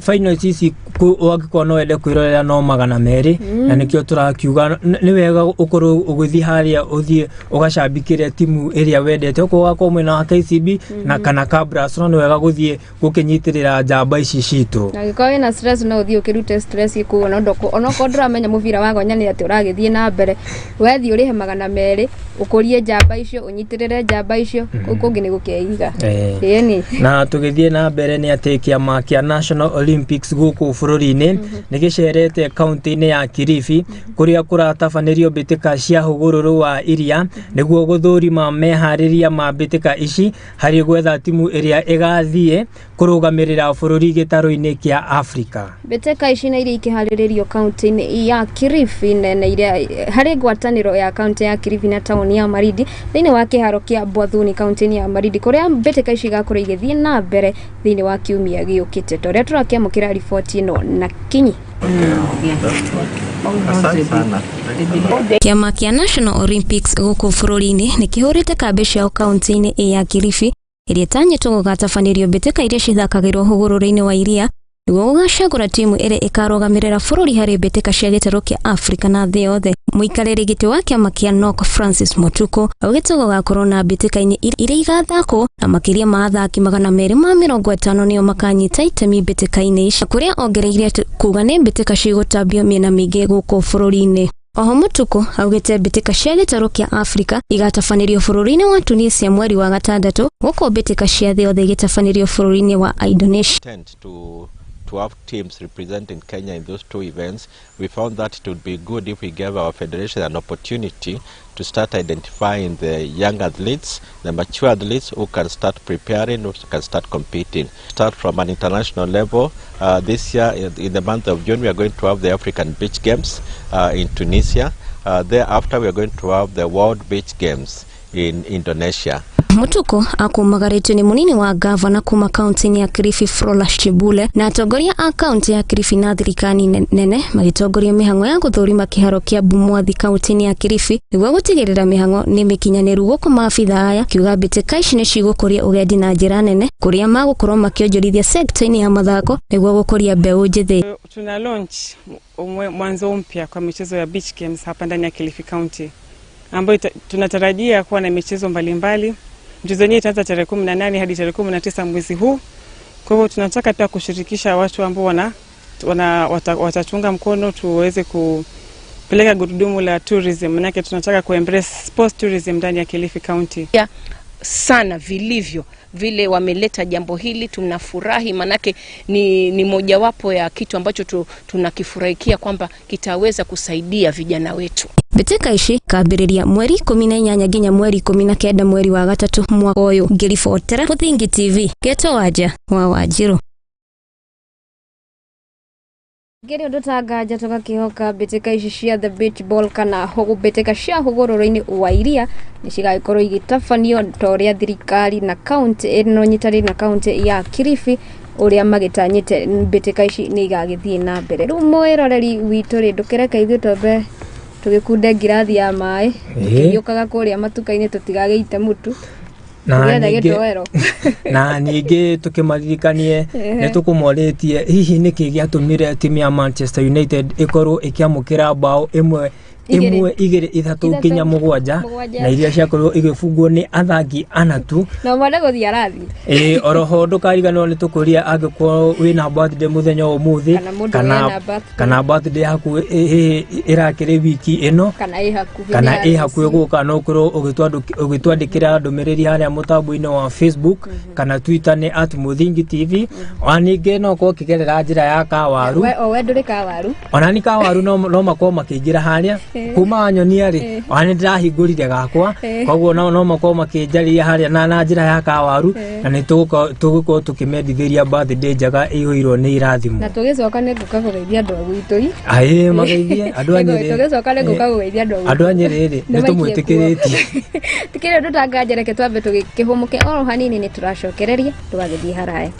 finals ici wangĩkorwo no wende kwĩrorera no 200, na nĩkĩo tũrakiuga nĩ wega ũkorwo ũgĩthiĩ harĩa, ũthiĩ ũgacambikĩre timu ĩrĩa wendete, okorwo ũgakorwo mwena wa KCB na kana Kabras, no nĩ wega gũthiĩ gũkĩnyitĩrĩra njamba ici citũ. Na angĩkorwo wĩna stress, no ũthiĩ ũkĩrute stress kũu, ona onokorwo ndũramenya mũbira wa gonya nĩ atĩ ũragĩthiĩ na mbere, wethiĩ ũrĩhe 200 ũkũrie njamba icio, ũnyitĩrĩre njamba icio, kũu kũngĩ nĩ gũkeiga. Ĩni. Na tũgĩthiĩ na mbere nĩ atĩ kĩama kĩa National Olympics gũkũ bũrũri-inĩ nĩ gĩcerete kaunti-inĩ ya Kilifi, kũrĩa kũratabanĩrio mbĩtĩka cia hũgũrũrũ wa iria, nĩguo gũthũrima meharĩria ma mbĩtĩka ici harĩ gwetha timu ĩrĩa ĩgathiĩ kũrũgamĩrĩra bũrũri gĩtarũ-inĩ kĩa Afrika. Mbĩtĩka ici na iria ikĩharĩrĩrio kaunti-inĩ ya Kilifi nene, iria harĩ ngwatanĩro ya kaunti ya Kilifi na taũni ya Malindi, thĩinĩ wa kĩharo kĩa Bwathuni kaunti-inĩ ya Malindi, kũrĩa mbĩtĩka ici igakorwo igĩthiĩ na mbere thĩinĩ wa kiumia gĩũkĩte, ta ũrĩa tũrakĩamũkĩra riboti ĩno na kinyi. Asante sana. Kĩama kĩa National Olympics gũkũ bũrũri-inĩ nĩ kĩhũrĩte kambĩ ciao kaunti-inĩ ya Kilifi ĩrĩa ĩtanyĩtwo gũgatabanĩrio mbĩtĩka iria cithakagĩrwo hũgũrũrũ-inĩ wa iria nĩguo gũgacagũra timu ĩrĩa ĩkarũgamĩrĩra bũrũri harĩ mbĩtĩka cia gĩtarũ kĩa Afrika na thĩ yothe. Mũikarĩri gĩtĩ wa kĩama kĩa NOC Francis Mutuku augĩte gũgakorwo na mbĩtĩka-inĩ iria igathakwo na makĩria ma athaki 250 nĩo makanyita itemi mbĩtĩka-inĩ ici, kũrĩa ongereire atĩ kuga nĩ mbĩtĩka cigũtambio mĩena mĩingĩ gũkũ bũrũri-inĩ. Oho Mutuku augĩte mbĩtĩka cia gĩtarũ kĩa Afrika igatabanĩrio bũrũri-inĩ wa Tunisia mweri wa gatandatũ gũkũ mbĩtĩka cia thĩ yothe igĩtabanĩrio bũrũri-inĩ wa Indonesia. To have teams representing Kenya in those two events, we found that it would be good if we gave our federation an opportunity to start identifying the young athletes, the mature athletes who can start preparing, who can start competing. Start from an international level. This year, in the month of June, we are going to have the African Beach Games in Tunisia. Thereafter, we are going to have the World Beach Games in Indonesia. Mutuku akumagarĩtio nĩ mũnini wa gavana kuma kaunti-inĩ ya Kilifi Flora Chibule na atongoria a kaunti ya Kilifi na thirikari nene magĩtongoria mĩhang'o ya gũthũrima kĩharo kĩa Bumwathi kaunti-inĩ ya Kilifi nĩguo gũtigĩrĩra mĩhang'o nĩ mĩkinyanĩru gũkũ maabitha aya kiuga mbĩtĩka ici nĩ cigũkũria ũgendi na njĩra nene kũrĩa magũkorwo makĩonjorithia sekta-inĩ ya mathako nĩguo gũkũria mbeũ njĩthĩ. Tuna launch mwanzo mpya kwa michezo ya beach games hapa ndani ya Kilifi County ambayo tunatarajia kuwa na michezo mbalimbali. Mchezo wenyewe itaanza tarehe 18 hadi tarehe 19 mwezi huu. Kwa hivyo tunataka pia kushirikisha watu ambao watachunga mkono tuweze kupeleka gurudumu la tourism. Manake tunataka ku embrace sports tourism ndani ya Kilifi County. Ya, sana vilivyo vile wameleta jambo hili, tunafurahi manake ni mojawapo ya kitu ambacho tunakifurahikia kwamba kitaweza kusaidia vijana wetu. Mbĩtĩka ici kambĩrĩria mweri 18 nginya mweri 19 mweri wa gatatũ mwaka ũyũ. Ngĩribotera Mũthingi TV Geto Wanja wa Wanjiru. Ngĩrĩ ũndũ ta nganja tũgakĩhoka mbĩtĩka ici cia the beach ball kana mbĩtĩka cia hũgũrũrũ-inĩ wa iria nĩ cigagĩkorwo igĩtabanio ta ũrĩa thirikari na kaunti ĩno nyitanĩire na kaunti ya Kilifi ũrĩa magĩtanyĩte mbĩtĩka ici nĩ igagĩthiĩ na mbere. Rĩu mwĩroreri witũ rĩ, ndũkĩreke ithuĩ twambe tũgĩkunde ngirathi ya maĩ tũkĩũkaga kũrĩa matuka-inĩ tũtigagĩite mũtu na ningĩ tũkĩmaririkanie nĩ tũkũmorĩtie hihi nĩkĩ gĩatũmire timu ya Manchester United ĩkorwo ĩkĩamũkĩra bao 1 2 3 nginya 7 na iria ciakorwo igĩbungwo nĩ athaki ana tu na mwende gũthiĩ arathi. Oroho ndũkariganĩrwo nĩ tũkũria angĩkorwo wĩna birthday mũthenya wa ũmũthĩ kana birthday yaku ĩrakĩrĩ wiki ĩno kana ĩ hakuhĩ gũka, no ũkorwo ũgĩtwandĩkĩra ndũmĩrĩri harĩa mũtambo-inĩ wa Facebook kana Twitter nĩ @Muthingi TV. Ona ningĩ no ũkorwo ũkĩgerera njĩra ya Kawaru. We ndũrĩ Kawaru? Ona ni Kawaru no makorwo makĩingĩra harĩa kuma wanyonia rĩ, ona nĩ ndĩrahingũrire gakwa, koguo no makorwo makĩnjarĩria harĩa na njĩra ya Kawaru, na nĩ tũgũkorwo tũkĩmendithĩria birthday njega ĩihũirwo nĩ irathimo. Na tũgĩcoka nĩ ngũka kũgeithia andũ a gwitũ. Aĩ mageithie andũ a Nyĩrĩ. Tũgĩcoka nĩ ngũka kũgeithia andũ a gwitũ. Andũ a Nyĩrĩ rĩ, nĩ tũmwĩtĩkĩrĩtie. Tikĩrĩ ũndũ ta nganja, reke twambe tũgĩkĩhũmũke oro hanini, nĩ tũracokereria tũgagĩthiĩ haraya.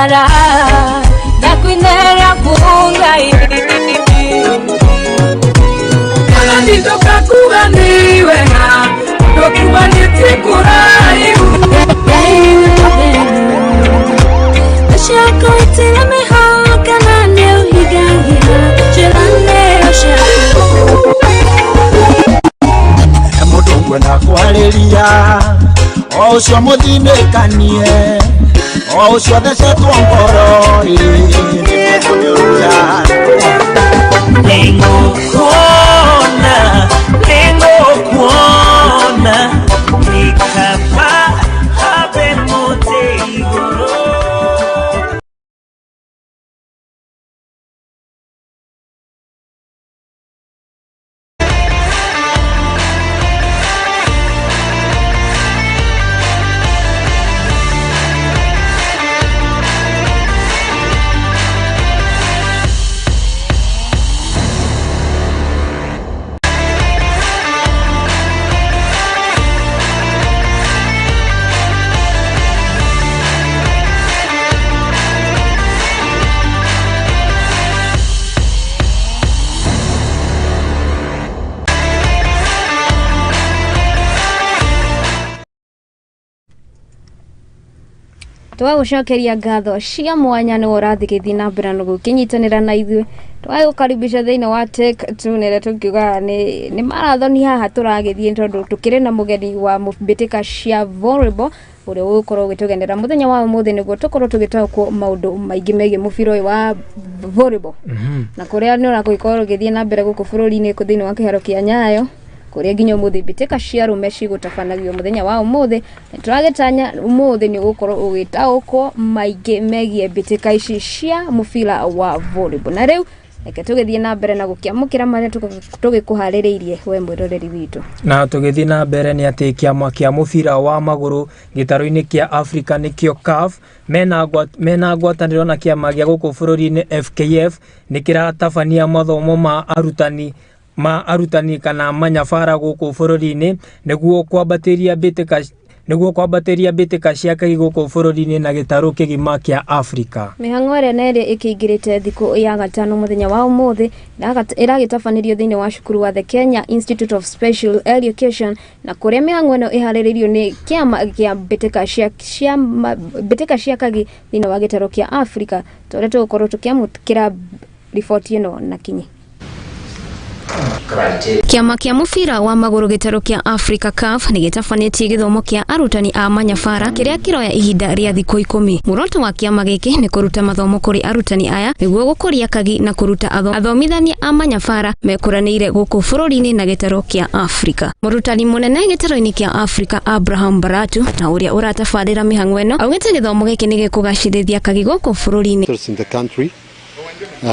Mara Nakwinera kungai Nitoka kuganiwena Dokumaniti kuraibu Shako itire mihoka na neuhigagira Chirane oshako Mundu ngwenda kwariria o ucio muthinĩkanie o ucio thecetwo ngoro Nĩngũkuona, nĩngũkuona Nikaba habe mũtĩ igũrũ. Twagũcokeria ngatho cia mwanya nĩ ũrathiĩ na mbere na gũkĩnyitanĩra na ithuĩ twagũkaribisha thĩinĩ wa Take Two nĩrĩa tũkiugaga nĩ marathoni haha tũragĩthiĩ tondũ tũkĩrĩ na mũgeni wa mbĩtĩka cia volleyball ũrĩa ũgũkorwo ũgĩtũgenera mũthenya wa ũmũthĩ nĩguo tũkorwo tũgĩtaũkwo maũndũ maingĩ megiĩ mũbira ũyũ wa volleyball na kũrĩa nĩ ũragũgĩkorwo ũgĩthiĩ na mbere gũkũ bũrũri-inĩ thĩinĩ wa kĩharo kĩa Nyayo kũrĩa nginya ũmũthĩ mbĩtĩka cia arũme cigũtabanagio mũthenya wa ũmũthĩ na tũragĩtanya ũmũthĩ nĩ ũgũkorwo ũgĩtaũkwo maingĩ megiĩ mbĩtĩka ici cia mũbira wa volleyball na rĩu reke tũgĩthiĩ na mbere na gũkĩamũkĩra marĩa tũgĩkũharĩrĩirie we mwĩroreri witũ. Na tũgĩthiĩ na mbere nĩ atĩ kĩama kĩa mũbira wa magũrũ gĩtarũ-inĩ kĩa Africa nĩkĩo CAF mena ngwatanĩro na kĩama gĩa gũkũ bũrũri-inĩ FKF nĩ kĩratabania mathomo ma arutani kana manyabara gũkũ bũrũri-inĩ nĩguo kwambatĩria mbĩtĩka cia kagi gũkũ bũrũri-inĩ na gĩtarũ kĩgima kĩa Afrika. Mĩhang'o ĩrĩa na ĩrĩa ĩkĩingĩrĩte thikũ ya gatano mũthenya wa ũmũthĩ ĩragĩtabanĩrio thĩinĩ wa cukuru wa The Kenya Institute of Special Education na kũrĩa mĩhang'o ĩno ĩharĩrĩirio nĩ kĩama kĩa mbĩtĩka cia kagi thĩinĩ wa gĩtarũ kĩa Afrika tũrĩa tũgũkorwo tũkĩamũkĩra riboti ĩno na kinyi. Kĩama kĩa mũbira wa magũrũ gĩtarũ kĩa Africa CAF nĩ gĩtabanĩtie gĩthomo kĩa arutani a manyabara kĩrĩa kĩroya ihinda rĩa thikũ 10. Muoroto wa kĩama gĩkĩ nĩ kũruta mathomo kũrĩ arutani aya nĩguo gũkũria kagi na kũruta athomithania a manyabara mekũranĩire gũkũ bũrũri-inĩ na gĩtarũ kĩa Africa. Mũrutani mũnene gĩtarũ-inĩ kĩa Africa Abraham Baratu na ũrĩa ũratabarĩra mĩhang'o ĩno augĩte gĩthomo gĩkĩ nĩ gĩkũgacĩrithia kagi gũkũ bũrũri-inĩ.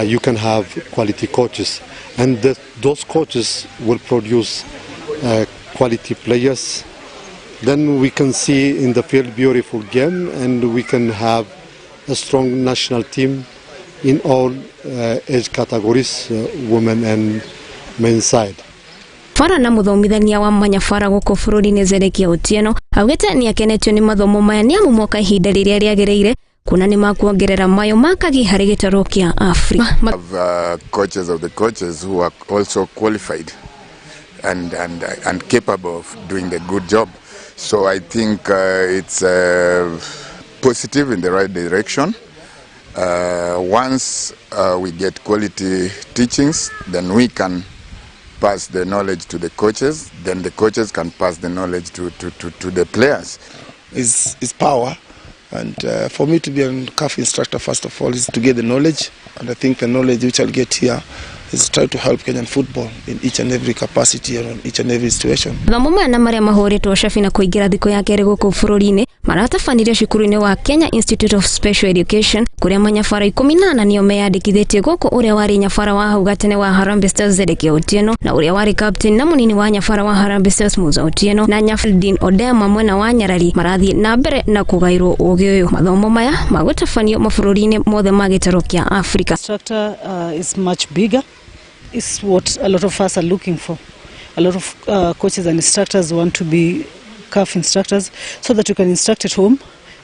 You can have quality coaches, and those coaches will produce quality players. Then we can see in the field beautiful game, and we can have a strong national team in all age categories, women and men side. Fara na muthomithania wa manyabara gũkũ bũrũri-inĩ Zedekia Otieno augĩte nĩ akenetio nĩ mathomo maya nĩ amu moka ihinda rĩrĩa rĩagĩrĩire kuna nĩ makuongerera mayo makagi harĩ gĩtarũ kĩa Afrika. Have coaches of the coaches who are also qualified and capable of doing the good job. So I think it's positive in the right direction. Once we get quality teachings, then we can pass the knowledge to the coaches, then the coaches can pass the knowledge to the players. It's power. And for me to be a CAF instructor, first of all, is to get the knowledge. And I think the knowledge which I'll get here is try to help Kenyan football in each and every capacity and on each and every situation. Mathomo maya na marĩa mahũrĩtwo cabi na kũingĩra thikũ ya kerĩ gũkũ bũrũri-inĩ maratabanirio cukuru-inĩ wa Kenya Institute of Special Education kũrĩa manyabara 18 nĩo meyandĩkithĩtie gũkũ ũrĩa warĩ nyabara wa hau gatene wa Harambee Stars Zedekia Otieno na ũrĩa warĩ captain na mũnini wa nyabara wa Harambee Stars Musa Otieno na Nyafaldin Odema mwena wa Nyarari marathiĩ na mbere na kũgaĩrwo ũgĩ ũyũ. Mathomo maya magũtabanio mabũrũri-inĩ mothe ma gĩtarũ kĩa Afrika. Instructor is much bigger. Is what a lot of us are looking for. A lot of coaches and instructors want to be CAF instructors so that you can instruct at home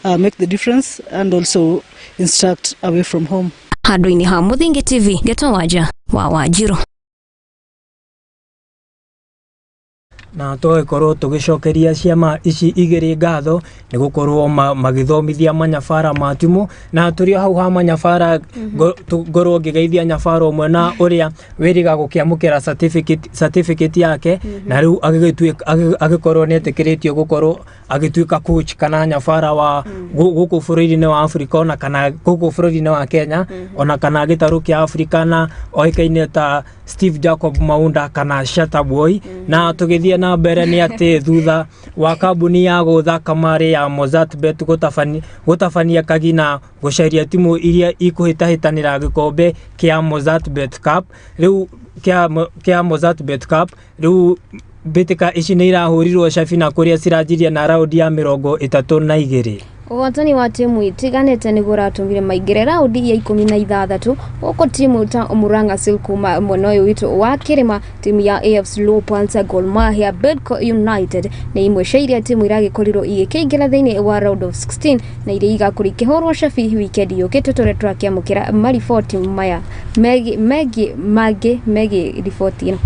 make the difference and also instruct away from home. Handũ-inĩ ha Mũthingi TV, Geto Wanja wa Wanjiru. Na tũgĩkorwo tũgĩcokeria ciama ici igĩrĩ ngatho nĩ gũkorwo magĩthomithia manyabara ma timu, na tũrĩ o hau ha manyabara, ngorwo ngĩgeithia nyabara ũmwe na ũrĩa wĩrĩga gũkĩamũkĩra certificate yake, na rĩu agĩkorwo nĩ etĩkĩrĩtio gũkorwo agĩtuĩka coach kana nyabara wa gũkũ bũrũri-inĩ wa Afrika, ona kana gũkũ bũrũri-inĩ wa Kenya, ona kana gĩtarũ kĩa Afrika, na oĩkaine ta Steve Jacob Maunda kana Shatta Boy. Na tũgĩthiĩ na mbere nĩ atĩ thutha wa kambuni ya gũtha kamarĩ ya Mozzart Bet gũtabania kagina gũcaria timu iria ikũhĩtahĩtanĩra gĩkombe kĩa Mozzart Bet Cup rĩu kĩa Mozzart Bet Cup rĩu mbĩtĩka ici nĩ irahũrirwo cabi na kũrĩa ciranjirie na raundi ya 32. Ũhotani wa timu itiganĩte nĩguo ũratũmire maingĩre raundi ya 16, gũkũ timu ta Murang'a Seal kuma mwena ũyũ witũ wa kĩrĩma, timu ya AFC Leopards, Gor Mahia, Bidco United nĩ imwe cia iria timu iragĩkorirwo igĩkĩingĩra thĩinĩ wa round of 16 na iria igakorwo ikĩhũrwo cabi wikendi yũkĩte, tũrĩa tũrakĩamũkĩra mariboti maya megiĩ mangĩ megiĩ riboti ĩno.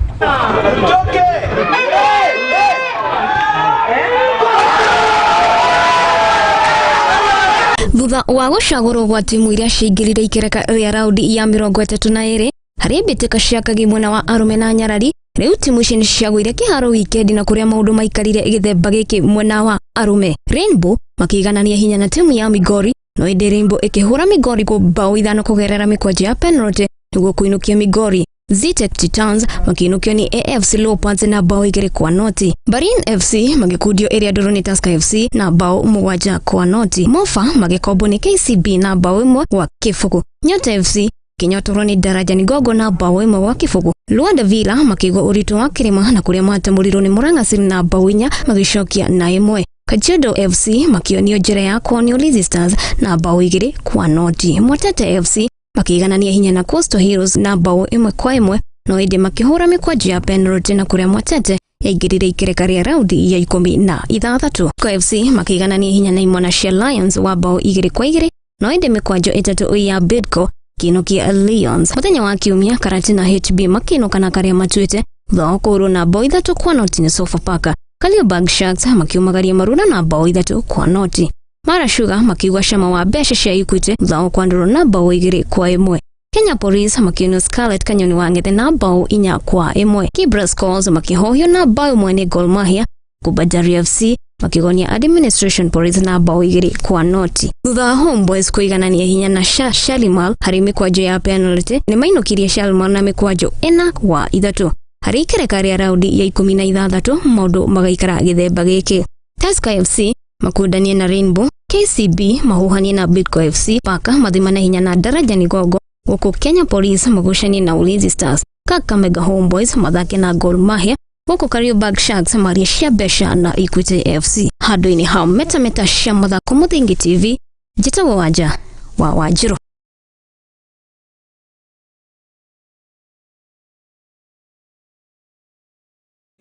Thutha wa gũcagũrwo gwa timu iria ciaingĩrire ikereka rĩa raundi ya 32 harĩ mbĩtĩka cia kagi mwena wa arũme na nyarari, rĩu timu ici nĩ ciagũire kĩharo wikendi na kũrĩa maũndũ maikarire gĩthemba gĩkĩ mwena wa arũme. Rainbow makĩiganania hinya na timu ya Migori, no ĩndĩ Rainbow ĩkĩhũra Migori bao 5 kũgerera mĩkwajũ ya penalty nĩguo kũinũkia Migori. Zetech Titans makiinũkio nĩ AFC Leopards na bao 2-0. Barin FC magĩkundio ĩrĩa ndũrũ nĩ Tusker FC na bao 7-0. Mofa magĩkombwo nĩ KCB na bao 1-0. Nyota FC kĩnyotorwo nĩ Daraja Gogo na bao 1-0. Luanda Villa makĩigua ũritũ wa kĩrĩma na kũrĩa matamũrirwo nĩ Murang'a Seal na bao 4 magĩcokia na 1. Kajiado FC makĩonio njĩra ya kwao nĩ Ulinzi Stars na bao 2-0. Mwatate FC makĩiganania hinya na Coastal Heroes na bao 1-1, no ĩndĩ makĩhũra mĩkwajũ ya penalty na kũrĩa Mwatate yaingĩrire ikereka rĩa raundi ya 16. KFC makĩiganania hinya na imwana cia Lions wa bao 2-2, no ĩndĩ mĩkwajũ 3 ya Bidco kĩinũkia Lions. Mũthenya wa Kiumia, Karatina HB makĩinũka na karĩa matuĩte thutha wa kũhũrwo na bao 3-0 nĩ Sofapaka. Kariobangi Sharks makiumagaria Marura na bao 3-0. Mara Sugar makiigua cama wa mbeca cia Equity thutha wa kwandũrwo na bao 2-1. Kenya Police makĩonio Scarlet Kanyoni wa Ng'ethe na bao 4-1. Kibra Skulls makĩhohio na bao 1 nĩ Gor Mahia. Bandari FC makigonia Administration Police na bao 2-0. Thutha wa Homeboys kũiganania hinya na Shalimar harĩ mĩkwanjo ya penalty, nĩ mainũkirie Shalimar na mĩkwanjo 4-3. Harĩ ikereka rĩa raundi ya 16 maũndũ magaikara gĩthemba gĩkĩ. Tusker FC makundanie na Rainbow, KCB mahuhanie na Bidco FC, Paka mathimane hinya na Daraja Gogo, gũkũ Kenya Police magucanie na Ulinzi Stars, Kakamega Homeboys mathake na Gor Mahia, gũkũ Kariobangi Sharks maria cia mbeca na Equity FC. Handũ-inĩ ha metameta cia mathako Mũthingi TV, njĩtagwo Wanja wa Wanjiru.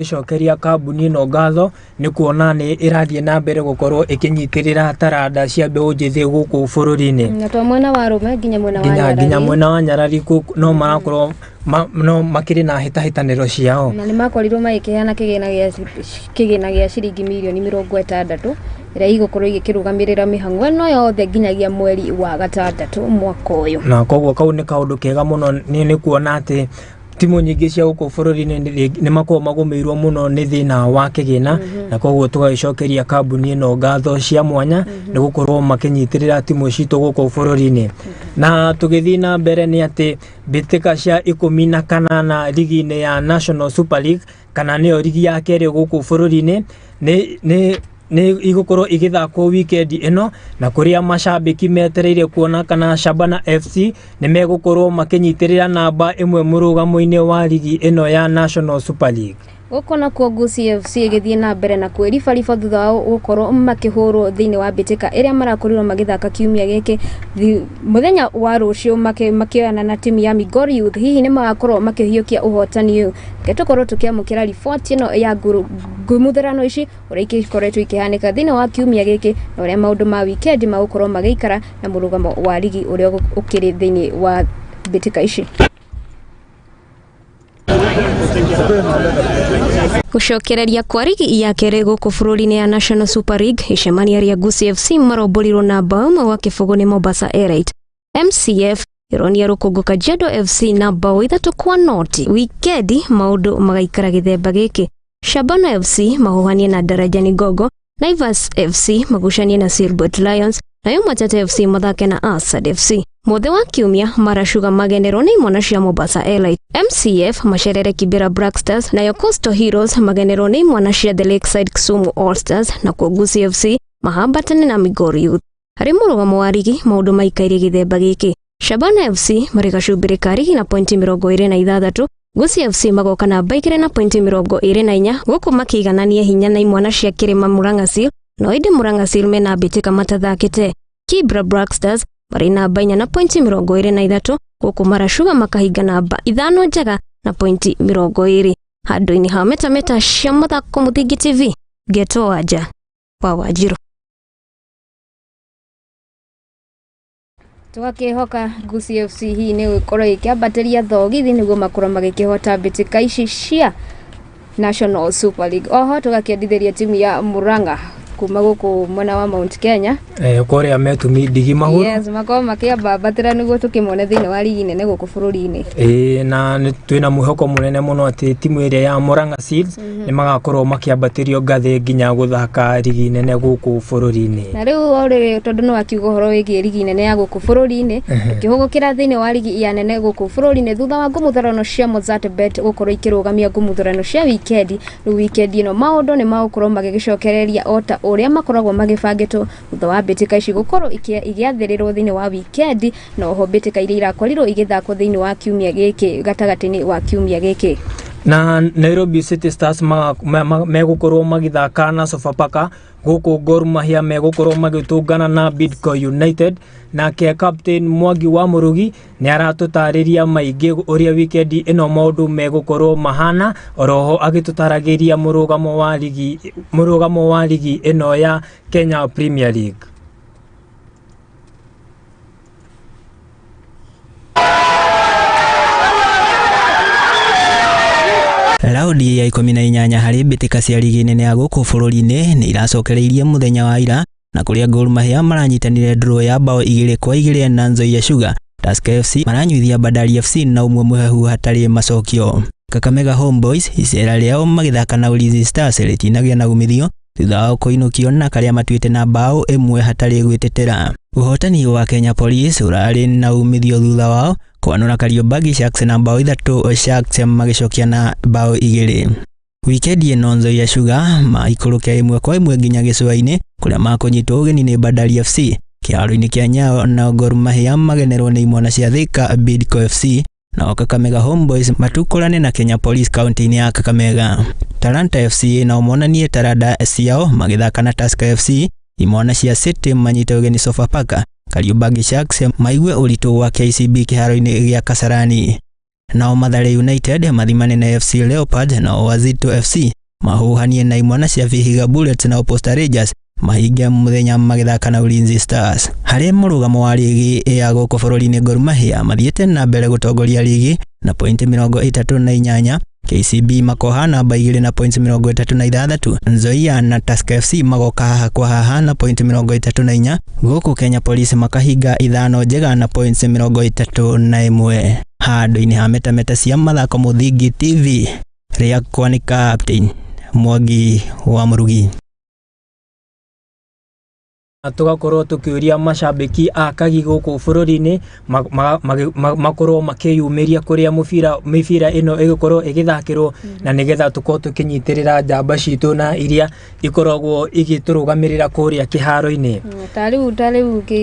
Gĩcokeria kambuni ĩno ngatho nĩ kuona nĩ ĩrathiĩ na mbere gũkorwo ĩkĩnyitĩrĩra taranda cia mbeũ njĩthĩ gũkũ bũrũri-inĩ. Na to mwena wa arũme nginya mwena wa nyarari. Nginya mwena wa nyarari no marakorwo no makĩrĩ na hĩtahĩtanĩro ciao. Na nĩ makorirwo magĩkĩheana kĩgĩna gĩa ciringi mirioni 60 ĩrĩa igũkorwo igĩkĩrũgamĩrĩra mĩhang'o ĩno yothe nginyagia mweri wa 6 mwaka ũyũ. Na koguo kau nĩ kaũndũ kega mũno nĩ kuona atĩ timu nyingĩ cia gũkũ bũrũri-inĩ nĩ makoragwo magũmĩirwo mũno nĩ thĩna wa kĩgĩna, na koguo tũgagĩcokeria kambuni ĩno ngatho cia mwanya nĩ gũkorwo makĩnyitĩrĩra timu citũ gũkũ bũrũri-inĩ. Na tũgĩthiĩ na mbere nĩ atĩ mbĩtĩka cia 18 ligi-inĩ ya National Super League kana nĩyo ligi ya kerĩ gũkũ bũrũri-inĩ nĩ igũkorwo igĩthakwo wikendi ĩno, na kũrĩa macambĩki metereire kuona kana Shabana FC nĩ megũkorwo makĩnyitĩrĩra namba 1 mũrũgamo-inĩ wa ligi ĩno ya National Super League. Gũkũ nakuo Gusii FC ĩgĩthiĩ na mbere na kwĩribariba thutha wao gũkorwo makĩhũrwo thĩinĩ wa mbĩtĩka ĩrĩa marakorirwo magĩthaka kiumia gĩkĩ. Mũthenya wa rũciũ makĩoyana na timu ya Migori Youth, hihi nĩ magakorwo makĩhiũkia ũhotani ũyũ? Reke tũkorwo tũkĩamũkĩra riboti ĩno ya ngumutherano ici ũrĩa ikoretwo ikĩhanĩka thĩinĩ wa kiumia gĩkĩ na ũrĩa maũndũ ma wikendi magũkorwo magĩikara na mũrũgamo wa rigi ũrĩa ũkĩrĩ thĩinĩ wa mbĩtĩka ici. Gũcokereria kwa rigi ya kerĩ gũkũ bũrũri-inĩ ya National Super League, icemania rĩa Gusii FC maromborirwo na bao 1-0 nĩ Mombasa Elite. MCF ĩronia rũkũngũ Kajiado FC na bao 3-0. Wikendi maũndũ magaikara gĩthemba gĩkĩ. Shabana FC mahuhanie na Darajani Gogo, Naivas FC magucanie na Silbert Lions, nayo Matata FC mathake na Asad FC. Mũthĩ wa kiumia Mara Sugar magenerwo nĩ imwana cia Mombasa Elite. MCF macerere Kibera Black Stars, nayo Coastal Heroes magenerwo nĩ imwana cia The Lakeside Kisumu All Stars, na kuo Gusii FC mahambatane na Migori Youth. Harĩ mũrũgamo wa rigi maũndũ maikaire gĩthemba gĩkĩ. Shabana FC marĩ gacumbĩrĩ ka rigi na pointi 26, Gusii FC magoka namba 2 na pointi 24, gũkũ makĩiganania hinya na imwana cia Kĩrĩma Murang'a Seal, no ĩndĩ Murang'a Seal mena mbĩtĩka matathakĩte. Kibra Black Stars marĩ namba 4 na pointi 23, gũkũ Mara Sugar makahinga namba 5 njega na pointi 20. Handũ-inĩ ha metameta cia mathako Mũthingi TV, Geto Wanja wa Wanjiru. Tũgakĩhoka Gusii FC hihi nĩ gũkorwo ĩkĩambatĩria thogithi nĩguo makorwo magĩkĩhota mbĩtĩka ici cia National Super League. Oho tũgakĩendithĩria timu ya Murang'a kuma gũkũ mwena wa Mount Kenya kũrĩa metumi ndigi mahũrũ. Yes, makorwo makĩambambatĩra nĩguo tũkĩmone thĩinĩ wa rigi nene gũkũ bũrũri-inĩ. Na twĩna mwĩhoko mũnene mũno atĩ timu ĩrĩa ya Murang'a Seals nĩ magakorwo makĩambatĩrio ngathĩ nginya gũthaka rigi nene gũkũ bũrũri-inĩ. Na rĩu o rĩrĩ tondũ nĩ wakiuga ũhoro wĩgiĩ rigi nene ya gũkũ bũrũri-inĩ, tũkĩhũgũkĩra thĩinĩ wa rigi ya nene gũkũ bũrũri-inĩ thutha wa ngũmũtharano cia Mozzart Bet gũkorwo ikĩrũgamia ngũmũtharano cia wikendi. Rĩu wikendi ĩno maũndũ nĩ magũkorwo magĩgĩcokereria o ta ũrĩa makoragwo magĩbangĩtwo thutha wa mbĩtĩka ici gũkorwo igĩathĩrĩrwo thĩinĩ wa wikendi, na oho mbĩtĩka iria irakorirwo igĩthakwo thĩinĩ wa kiumia gĩkĩ gatagatĩ-inĩ wa kiumia gĩkĩ. Na Nairobi City Stars megũkorwo magĩthaka na Sofapaka, gũkũ Gor Mahia megũkorwo magĩtũngana na Bidco United. Nake captain Mwangi wa Mũrugi nĩ aratũtarĩria maingĩ ũrĩa wikendi ĩno maũndũ megũkorwo mahana, oroho agĩtũtaragĩria mũrũgamo wa ligi ĩno ya Kenya Premier League. Raundi ya 18 harĩ mbĩtĩka cia rigi nene ya gũkũ bũrũri-inĩ nĩ iracokereirie mũthenya wa ira, na kũrĩa Gor Mahia maranyitanire draw ya bao 2-2 na Nzoia Sugar. Tusker FC maranyuithia Bandari FC na 1 mũhehu hatarĩ macokio. Kakamega Homeboys icera rĩao magĩthaka na Ulinzi Stars rĩtinagĩa na umithio thutha wao kũinũkio na karĩa matuĩte na bao 1 hatarĩ gwĩtetera. Ũhotani wa Kenya Police ũrarĩ na umithio thutha wao kwanũra Kariobangi Sharks na bao 3, Sharks magĩcokia na bao 2. Wikendi ĩno Nzoia Sugar maikũrũke 1-1 nginya gĩcũa-inĩ kũrĩa makũnyitwo ũgeni nĩ Bandari FC. Kĩharo-inĩ kĩa Nyayo na Gor Mahia magenerwo nĩ imwana cia Thika Bidco FC, nao Kakamega Homeboys matukũrane na Kenya Police kaunti-inĩ ya Kakamega. Talanta FC nao monanie taranda ciao magĩthaka na Tusker FC. Imwana cia City manyite ũgeni Sofapaka. Kariobangi Sharks maigue ũritũ wa KCB kĩharo-inĩ gĩa Kasarani. Nao Mathare United mathimane na FC Leopards, nao Wazito FC mahuhanie na imwana cia Vihiga Bullets, nao Posta Rangers mahinge mũthenya magĩthaka na Ulinzi Stars. Harĩ mũrũgamo wa rigi ya gũkũ bũrũri-inĩ, Gor Mahia mathiĩte na mbere gũtongoria rigi na pointi 38, KCB makoha namba 2 na pointi 36, Nzoia na Tusker FC magoka haha kwa haha na pointi 34, gũkũ Kenya Police makahinga 5 njega na pointi 31. Handũ-inĩ ha metameta cia mathako Mũthingi TV, rĩakwa nĩ Captain Mwangi wa Mũrugi. Tũgakorwo tũkĩũria macambĩki a kagi gũkũ bũrũri-inĩ makorwo makĩyumĩria kũrĩa mũbira mĩbira ĩno ĩgũkorwo ĩgĩthakĩrwo, na nĩgetha tũkorwo tũkĩnyitĩrĩra njamba citũ na iria ikoragwo igĩtũrũgamĩrĩra kũrĩa kĩharo-inĩ. Ta rĩu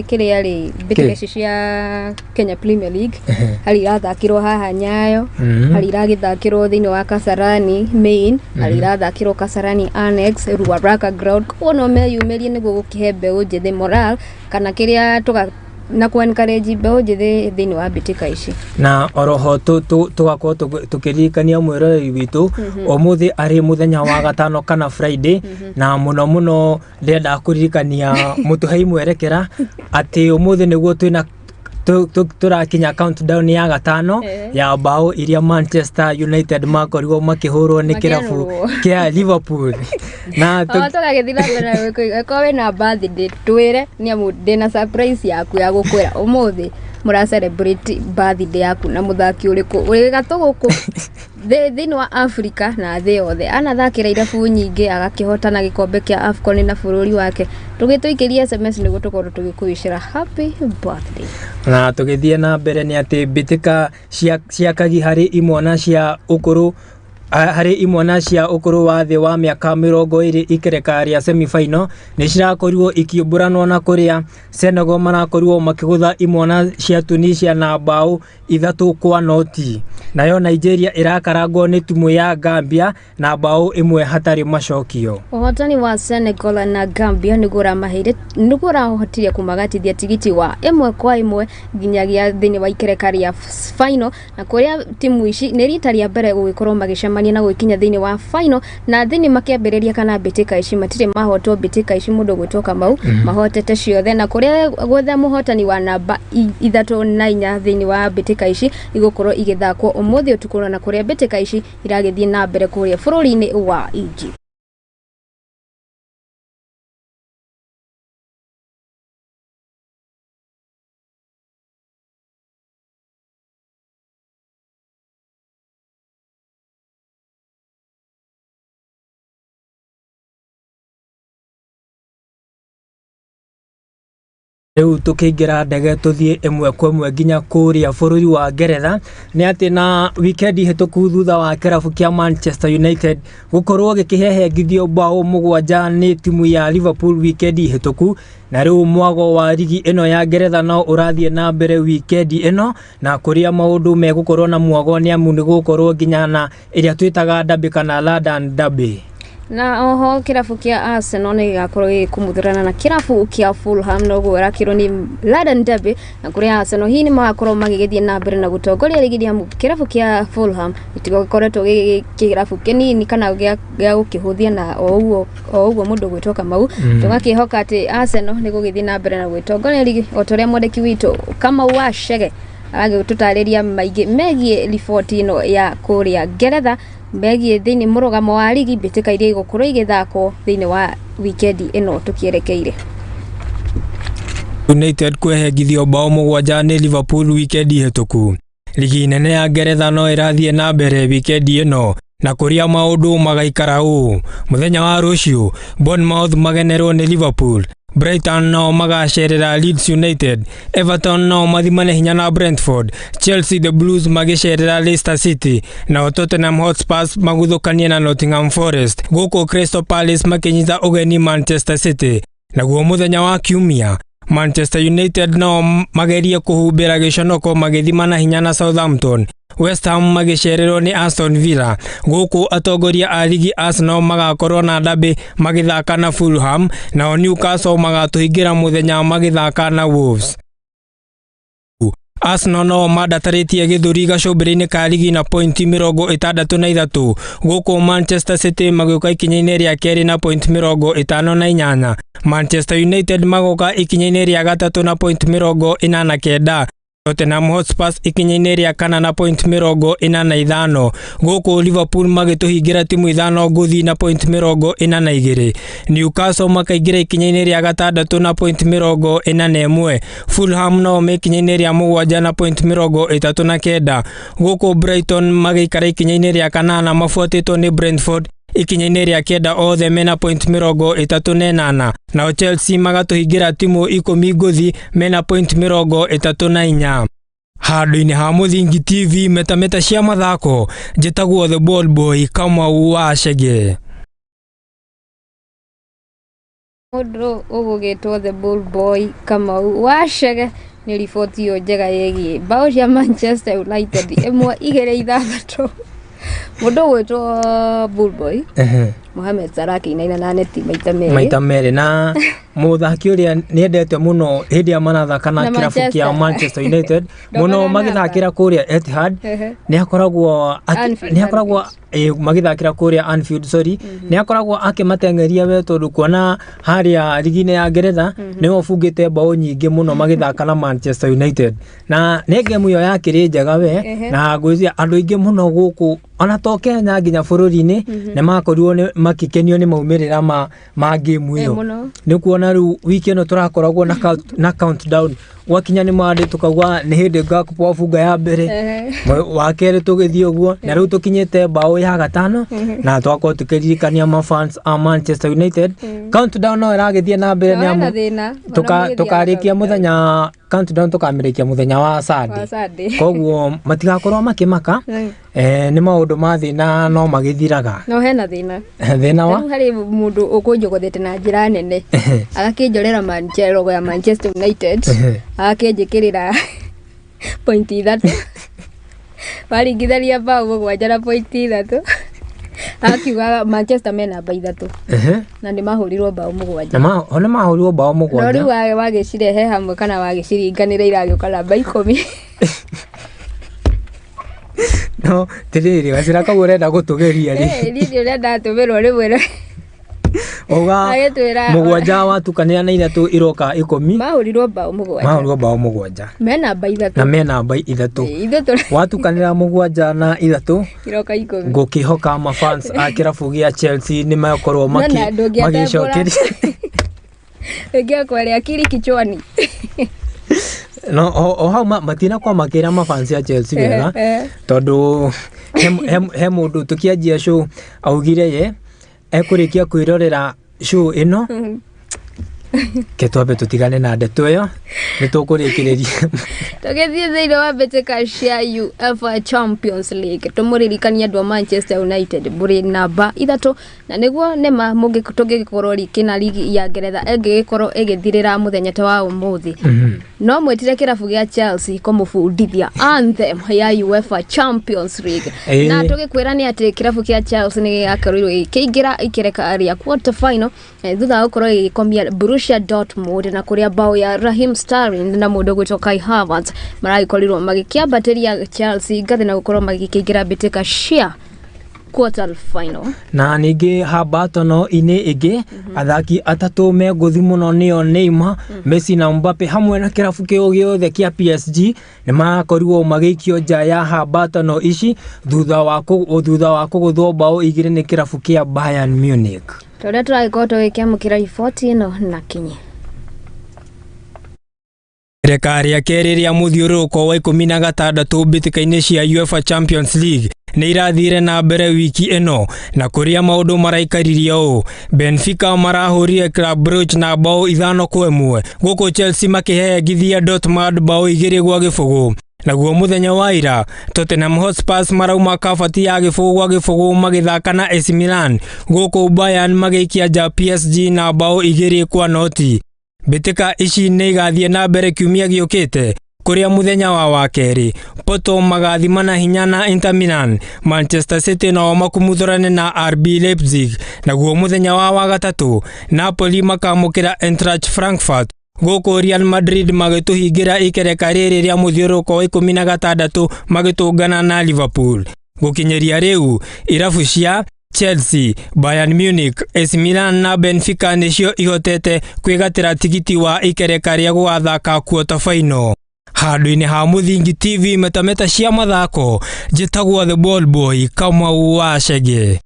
kĩrĩa rĩ, mbĩtĩka ici cia Kenya Premier League, harĩ irathakĩrwo haha Nyayo, harĩ iragĩthakĩrwo thĩinĩ wa Kasarani Main, harĩ irathakĩrwo Kasarani Annex, Ruaraka Ground. Koguo no meyumĩrie nĩguo gũkĩhe mbeũ njĩthĩ moral kana kĩrĩa tũga na ku encourage mbeũ njĩthĩ thĩinĩ wa mbĩtĩka ici. Na oroho tũgakorwo tũkĩririkania mwĩroreri witũ ũmũthĩ arĩ mũthenya wa gatano kana Friday, na mũno mũno ndĩrenda kũririkania mũtũhei mwerekera atĩ ũmũthĩ nĩguo twĩna tũrakinya countdown ya gatano ya bao iria Manchester United makorirwo makĩhũrwo nĩ kĩrabu Makĩarũrwo. kĩa Liverpool na O tũgagĩthiĩ na mbere na ĩkorwo wĩna birthday, twĩre, nĩ amu ndĩna surprise yaku ya gũkwĩra ũmũthĩ mũra celebrate birthday yaku na mũthaki ũrĩkũ ũrĩ gatũ gũkũ thĩinĩ wa Africa na thĩ yothe, anathakĩra irabu nyingĩ, agakĩhotana gĩkombe kĩa AFCON na bũrũri wake. Tũgĩtũikĩrie SMS nĩguo tũkorwo tũgĩkũwĩcĩra happy birthday. Na tũgĩthiĩ na mbere nĩ atĩ mbĩtĩka cia kagi harĩ imwana cia ũkũrũ harĩ imwana cia ũkũrũ wa thĩ wa mĩaka 20 ikereka rĩa semifinal nĩ cirakorirwo ikĩũmbũranwo, na kũrĩa Senegal marakorirwo makĩgũtha imwana cia Tunisia na mbaũ 3-0. Nayo Nigeria ĩrakarangwo nĩ timu ya Gambia na mbaũ 1-0. Ũhotani wa Senegal na Gambia nĩguo ũramaheire, nĩguo ũrahotire kũmagatithia tigiti wa 1-1 nginyagia thĩinĩ wa ikereka rĩa final, na kũrĩa timu ici nĩ rita rĩa mbere gũgĩkorwo magĩcemania na gwĩkinya thĩinĩ wa final, na thĩinĩ makĩambĩrĩria kana mbĩtĩka ici matirĩ mahotwo. Mbĩtĩka ici, mũndũ gwĩtwo Kamau, mahotete ciothe, na kũrĩa gwetha mũhotani wa namba 3 na 4 thĩinĩ wa mbĩtĩka ici igũkorwo igĩthakwo ũmũthĩ ũtukũ, na kũrĩa mbĩtĩka ici iragĩthiĩ na mbere kũrĩa bũrũri-inĩ wa Egypt. Rĩu tũkĩingĩra ndege tũthiĩ 1-1 nginya kũrĩa bũrũri wa Ngeretha, nĩ atĩ na wikendi hĩtũku, thutha wa kĩrabu kĩa Manchester United gũkorwo gĩkĩhehengithio mbaũ 7 nĩ timu ya Liverpool wikendi hĩtũku, na rĩu mwago wa rigi ĩno ya Ngeretha no ũrathiĩ na mbere wikendi ĩno, na kũrĩa maũndũ megũkorwo na mwago, nĩ amu nĩ gũgũkorwo nginya na ĩrĩa twĩtaga derby kana London derby. Na oho kĩrabu kĩa Arsenal nĩ gĩgakorwo gĩgĩkumuthũrana na kĩrabu kĩa Fulham, noguo ĩrakĩrwo nĩ London Derby, na kũrĩa Arsenal hihi nĩ magakorwo magĩgĩthiĩ na mbere na gũtongoria rigi, amu kĩrabu kĩa Fulham gĩtigũkoretwo gĩ kĩrabu kĩnini kana gĩa gũkĩhũthia, na o ũguo mũndũ gwĩtwo Kamau, tũgakĩhoka atĩ Arsenal nĩ gũgĩthiĩ na mbere na gwĩtongoria rigi, o ta ũrĩa mwandĩki witũ Kamau wa Chege aragĩtũtarĩria maingĩ megiĩ riboti ĩno ya kũrĩa Ngeretha megiĩ thĩinĩ mũrũgamo wa rigi, mbĩtĩka iria igũkorwo igĩthakwo thĩinĩ wa wikendi ĩno tũkĩerekeire. United kwehengithio bao 7 nĩ Liverpool wikendi hĩtũku. Ligi nene ya Ngeretha no ĩrathiĩ na mbere wikendi ĩno, na kũrĩa maũndũ magaikara ũũ: mũthenya wa rũciũ Bournemouth magenerwo nĩ Liverpool, Brighton nao magacerera Leeds United, Everton nao mathimane hinya na Brentford, Chelsea the Blues magĩcerera Leicester City, nao Tottenham Hotspurs maguthũkanie na Nottingham Forest, gũkũ Crystal Palace makĩnyita ũgeni Manchester City. Naguo mũthenya wa Kiumia, Manchester United nao magerie kũhumbĩra gĩconoko magĩthimana hinya na Southampton, West Ham magĩcererwo nĩ Aston Villa, gũkũ atongoria a ligi Arsenal magakorwo na derby magĩthaka na Fulham, nao Newcastle magatũhingĩra mũthenya magĩthaka na Wolves. Arsenal no mandatarĩtie gĩthũri gacũmbĩrĩ-inĩ ka ligi na pointi 63, gũkũ Manchester City magĩũka ikinya-inĩ rĩa kerĩ na pointi 58, Manchester United magoka ikinya-inĩ rĩa gatatũ na pointi 89, Tottenham Hotspur ikinya-inĩ rĩa kana na pointi 45, gũkũ Liverpool magĩtũhingĩra timu ithano ngũthi na pointi 42, Newcastle makaingĩra ikinya-inĩ rĩa gatandatũ na pointi 41, Fulham nao me ikinya-inĩ rĩa mũgwanja na pointi 39, gũkũ Brighton magĩikara ikinya-inĩ rĩa kanana mabuatĩtwo nĩ Brentford. Ikinya-inĩ rĩa kenda othe mena point 38, nao Chelsea magatũhingĩra timu 10 ngũthi mena point 34. Handũ-inĩ ha Mũthingi TV metameta cia mathako, njĩtagwo The Ball Boy Kamau wa Chege. Mũndũ ũgũgĩtwo The Ball Boy Kamau wa Chege nĩ riboti ĩyo njega ĩgiĩ mbaũ cia Manchester United 1 2 6. Mũndũ ũgwĩtwo Bull Boy Mohamed Salah akĩinaina na neti maita merĩ. Maita merĩ, na mũthaki ũrĩa nĩendete mũno hĩndĩ ĩrĩa marathaka na Na kĩrabu kĩa Manchester. Manchester United mũno Ndongoria magĩthakĩra kũrĩa Etihad, nĩ akoragwo Anfield, nĩ akoragwo magĩthakĩra kũrĩa Anfield, sorry, nĩ akoragwo akĩmateng'eria we, tondũ kuona harĩa rigi-inĩ ya Ngeretha nĩwe ũbungĩte mbaũ nyingĩ mũno magĩthaka na Manchester United, na nĩ ngemu ĩyo yakĩrĩ njega we. Na ngwĩciria andũ aingĩ mũno gũkũ ona to Kenya nginya bũrũri-inĩ nĩ makorirwo nĩ makĩkenio nĩ maumĩrĩra ma ngemu ĩyo. Mũno. Nĩ kuona rĩu wiki ĩno tũrakoragwo na countdown, gwakinya nĩ Monday tukauga nĩ hĩndĩ Gakpo abunga ya mbere, wa kerĩ tũgĩthiĩ ũguo, na rĩu tũkinyĩte mbaũ ya gatano. Na twakorwo tũkĩririkania mafans a Manchester United countdown no ĩragĩthiĩ na mbere. No Nĩ hena amu thĩna. Ona mũgĩthiaga tũkarĩkia mũthenya countdown, tũkamĩrĩkia mũthenya wa wa Sunday. Sunday. Koguo matigakorwo makĩmaka. Nĩ maũndũ ma thĩna no magĩthiraga. No hena thĩna. Thĩna wa Rĩu harĩ mũndũ ũkũnjogothete na njĩra nene, agakĩnjorera logo ya Manchester United, agakĩnjĩkĩrĩra point 3, waringithania mbaũ 7 na point 3, akiuga Manchester me namba 3 na nĩ mahũrirwo mbaũ 7. Na nĩ mahũrirwo mbaũ No 7. Rĩu wagĩcirehe hamwe kana wagĩciringanĩra iragĩũka namba 10. No tirĩrĩ gacĩra kau ũrenda gũtũgeria rĩ? Niĩ nĩ ũrĩa ndatũmĩrwo rĩmwe Uga agĩtwĩra 7 watukanĩra na 3 iroka 10. Mahũrirwo mbaũ 7. Mahũrirwo mbaũ 7. Me namba 3. Na me namba 3. Ithuĩ tũrĩ Watukanĩra 7 na 3 iroka 10. Ngũkĩhoka mafans a kĩrabu gĩa Chelsea nĩ makorwo No, na ndũngĩatambũra. magĩcokeria. Ĩngĩ akwarĩ akili kichwani. No o hau matinakorwo makĩra mafans a Chelsea wega, tondũ he mũndũ tũkĩanjia show augire ye ekũrĩkia kwĩrorera show ĩno. Ke twambe tũtigane na ndeto ĩyo, nĩ tũkũrĩkĩrĩria. Tũgĩthiĩ thĩinĩ wa mbĩtĩka cia UEFA Champions League, tũmũririkanie andũ a Manchester United mũrĩ namba 3, na nĩguo nĩma tũngĩgĩkorwo riki na ligi ya Ngeretha ĩngĩgĩkorwo ĩgĩthirĩra mũthenya ta wa ũmũthĩ, no mwĩtire kĩrabu gĩa Chelsea kũmũbundithia anthem ya UEFA Champions League. Na tũgĩkwĩra nĩ atĩ kĩrabu kĩa Chelsea nĩ gĩgakorirwo gĩkĩingĩra ikereka rĩa quarter final thutha wa gũkorwo gĩgĩkomia Borussia Dortmund, na kũrĩa bao ya Raheem Sterling na mũndũ ũgwĩtwo Kai Havertz maragĩkorirwo magĩkĩambatĩria Chelsea ngathĩ na gũkorwo magĩkĩingĩra mbĩtĩka cia quarter final. Na ningĩ hambatono-inĩ ĩngĩ, athaki atatũ me ngũthi mũno nĩo Neymar, Messi na Mbappe hamwe na kĩrabu kĩo gĩothe kĩa PSG nĩ marakorirwo magĩikio nja ya hambatono ici thutha wa kũgũthwo mbaũ 2 nĩ kĩrabu kĩa Bayern Munich. Tũrĩa tũragĩkorwo tũgĩkĩamũkĩra riboti ĩno na kinyi. Reka rĩa kerĩ rĩa mũthiũrũrũko wa 16 mbĩtĩka-inĩ cia UEFA Champions League nĩ irathire na mbere wiki ĩno, na kũrĩa maũndũ maraikaririe ũũ: Benfica marahũrire Club Brugge na mbaũ 5-1, gũkũ Chelsea makĩhehengithia Dortmund mbaũ 2-0. Naguo mũthenya wa ira Tottenham Hotspurs marauma kabati ya 0-0 magĩthaka na AC Milan, gũkũ Bayern magĩikia nja PSG na mbaũ 2-0. Mbĩtĩka ici nĩ igathiĩ na mbere kiumia gĩũkĩte, kũrĩa mũthenya wa wakerĩ Porto magathimana hinya na Inter Milan, Manchester City nao makumuthũrane na RB Leipzig, naguo mũthenya wa wagatatũ Napoli makamũkĩra Eintracht Frankfurt, gũkũ Real Madrid magĩtũhingĩra ikereka rĩrĩ rĩa mũthiũrũrũko wa 16 magĩtũngana na Liverpool. Gũkinyĩria rĩu irabu cia Chelsea, Bayern Munich, AC Milan na Benfica nĩcio ihotete kwĩgatĩra tigiti wa ikereka rĩa gũgathaka quarter final. Handũ-inĩ ha Mũthingi TV metameta cia mathako, njĩtagwo The Ball Boy Kamau wa Chege.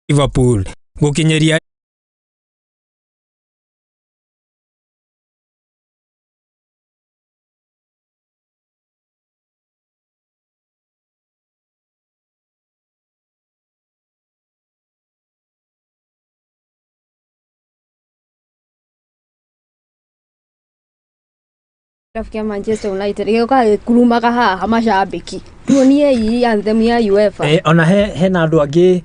Liverpool gũkinyĩria Kĩrabu kĩa Manchester United gĩũkaga gĩkurumaga haha macambĩki tuonie iyi anthem ya UEFA. Ona hena andũ angĩ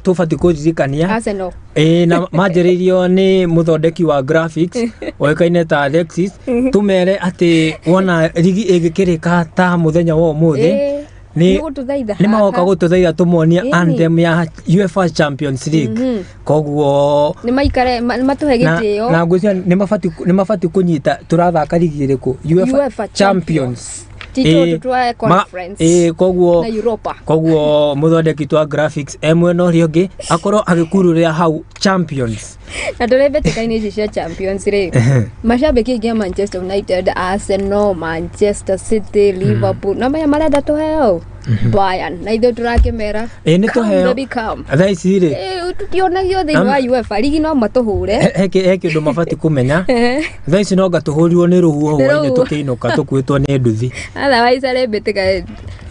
tũbatiĩ kũririkania. Arsenal. Ĩĩ, na manjĩrĩirio nĩ mũthondeki wa graphics oĩkaine ta Alexis. Tũmere atĩ wona rigi ĩgĩkĩrĩka ta mũthenya wa ũmũthĩ, nĩ gũtũthaitha nĩ magoka haha. gũtũthaitha tũmonie anthem ya UEFA Champions League. Koguo nĩ maikare matũhe na gĩtĩo. Na ngwĩciria nĩ mabatiĩ kũnyita tũrathaka rigi ĩrĩkũ? UEFA Champions. Ti tũtũ twa Conference Koguo na Europa. Koguo mũthondeki twa graphics e mwena ũrĩa ũngĩ akorwo agĩkururĩra hau Champions. Na tũrĩ mbĩtĩka-inĩ ici cia Champions rĩ, macambĩki aingĩ a Manchester United, Arsenal, Manchester City, Liverpool no maya marenda tũheo Bayern, na ithuĩ tũrakĩmera, Ĩ, nĩ "Come, tũheo. baby, come." Thaa ici rĩ, Tutionagio thĩinĩ wa UEFA rigi, no matũhũre. He kĩndũ mabatiĩ kũmenya. Thaa ici no nga tũhũrirwo nĩ rũhuho Nĩ hwainĩ rũhuho. tũkĩinũka tũkuĩtwo nĩ nduthi. Otherwise arĩ mbĩtĩka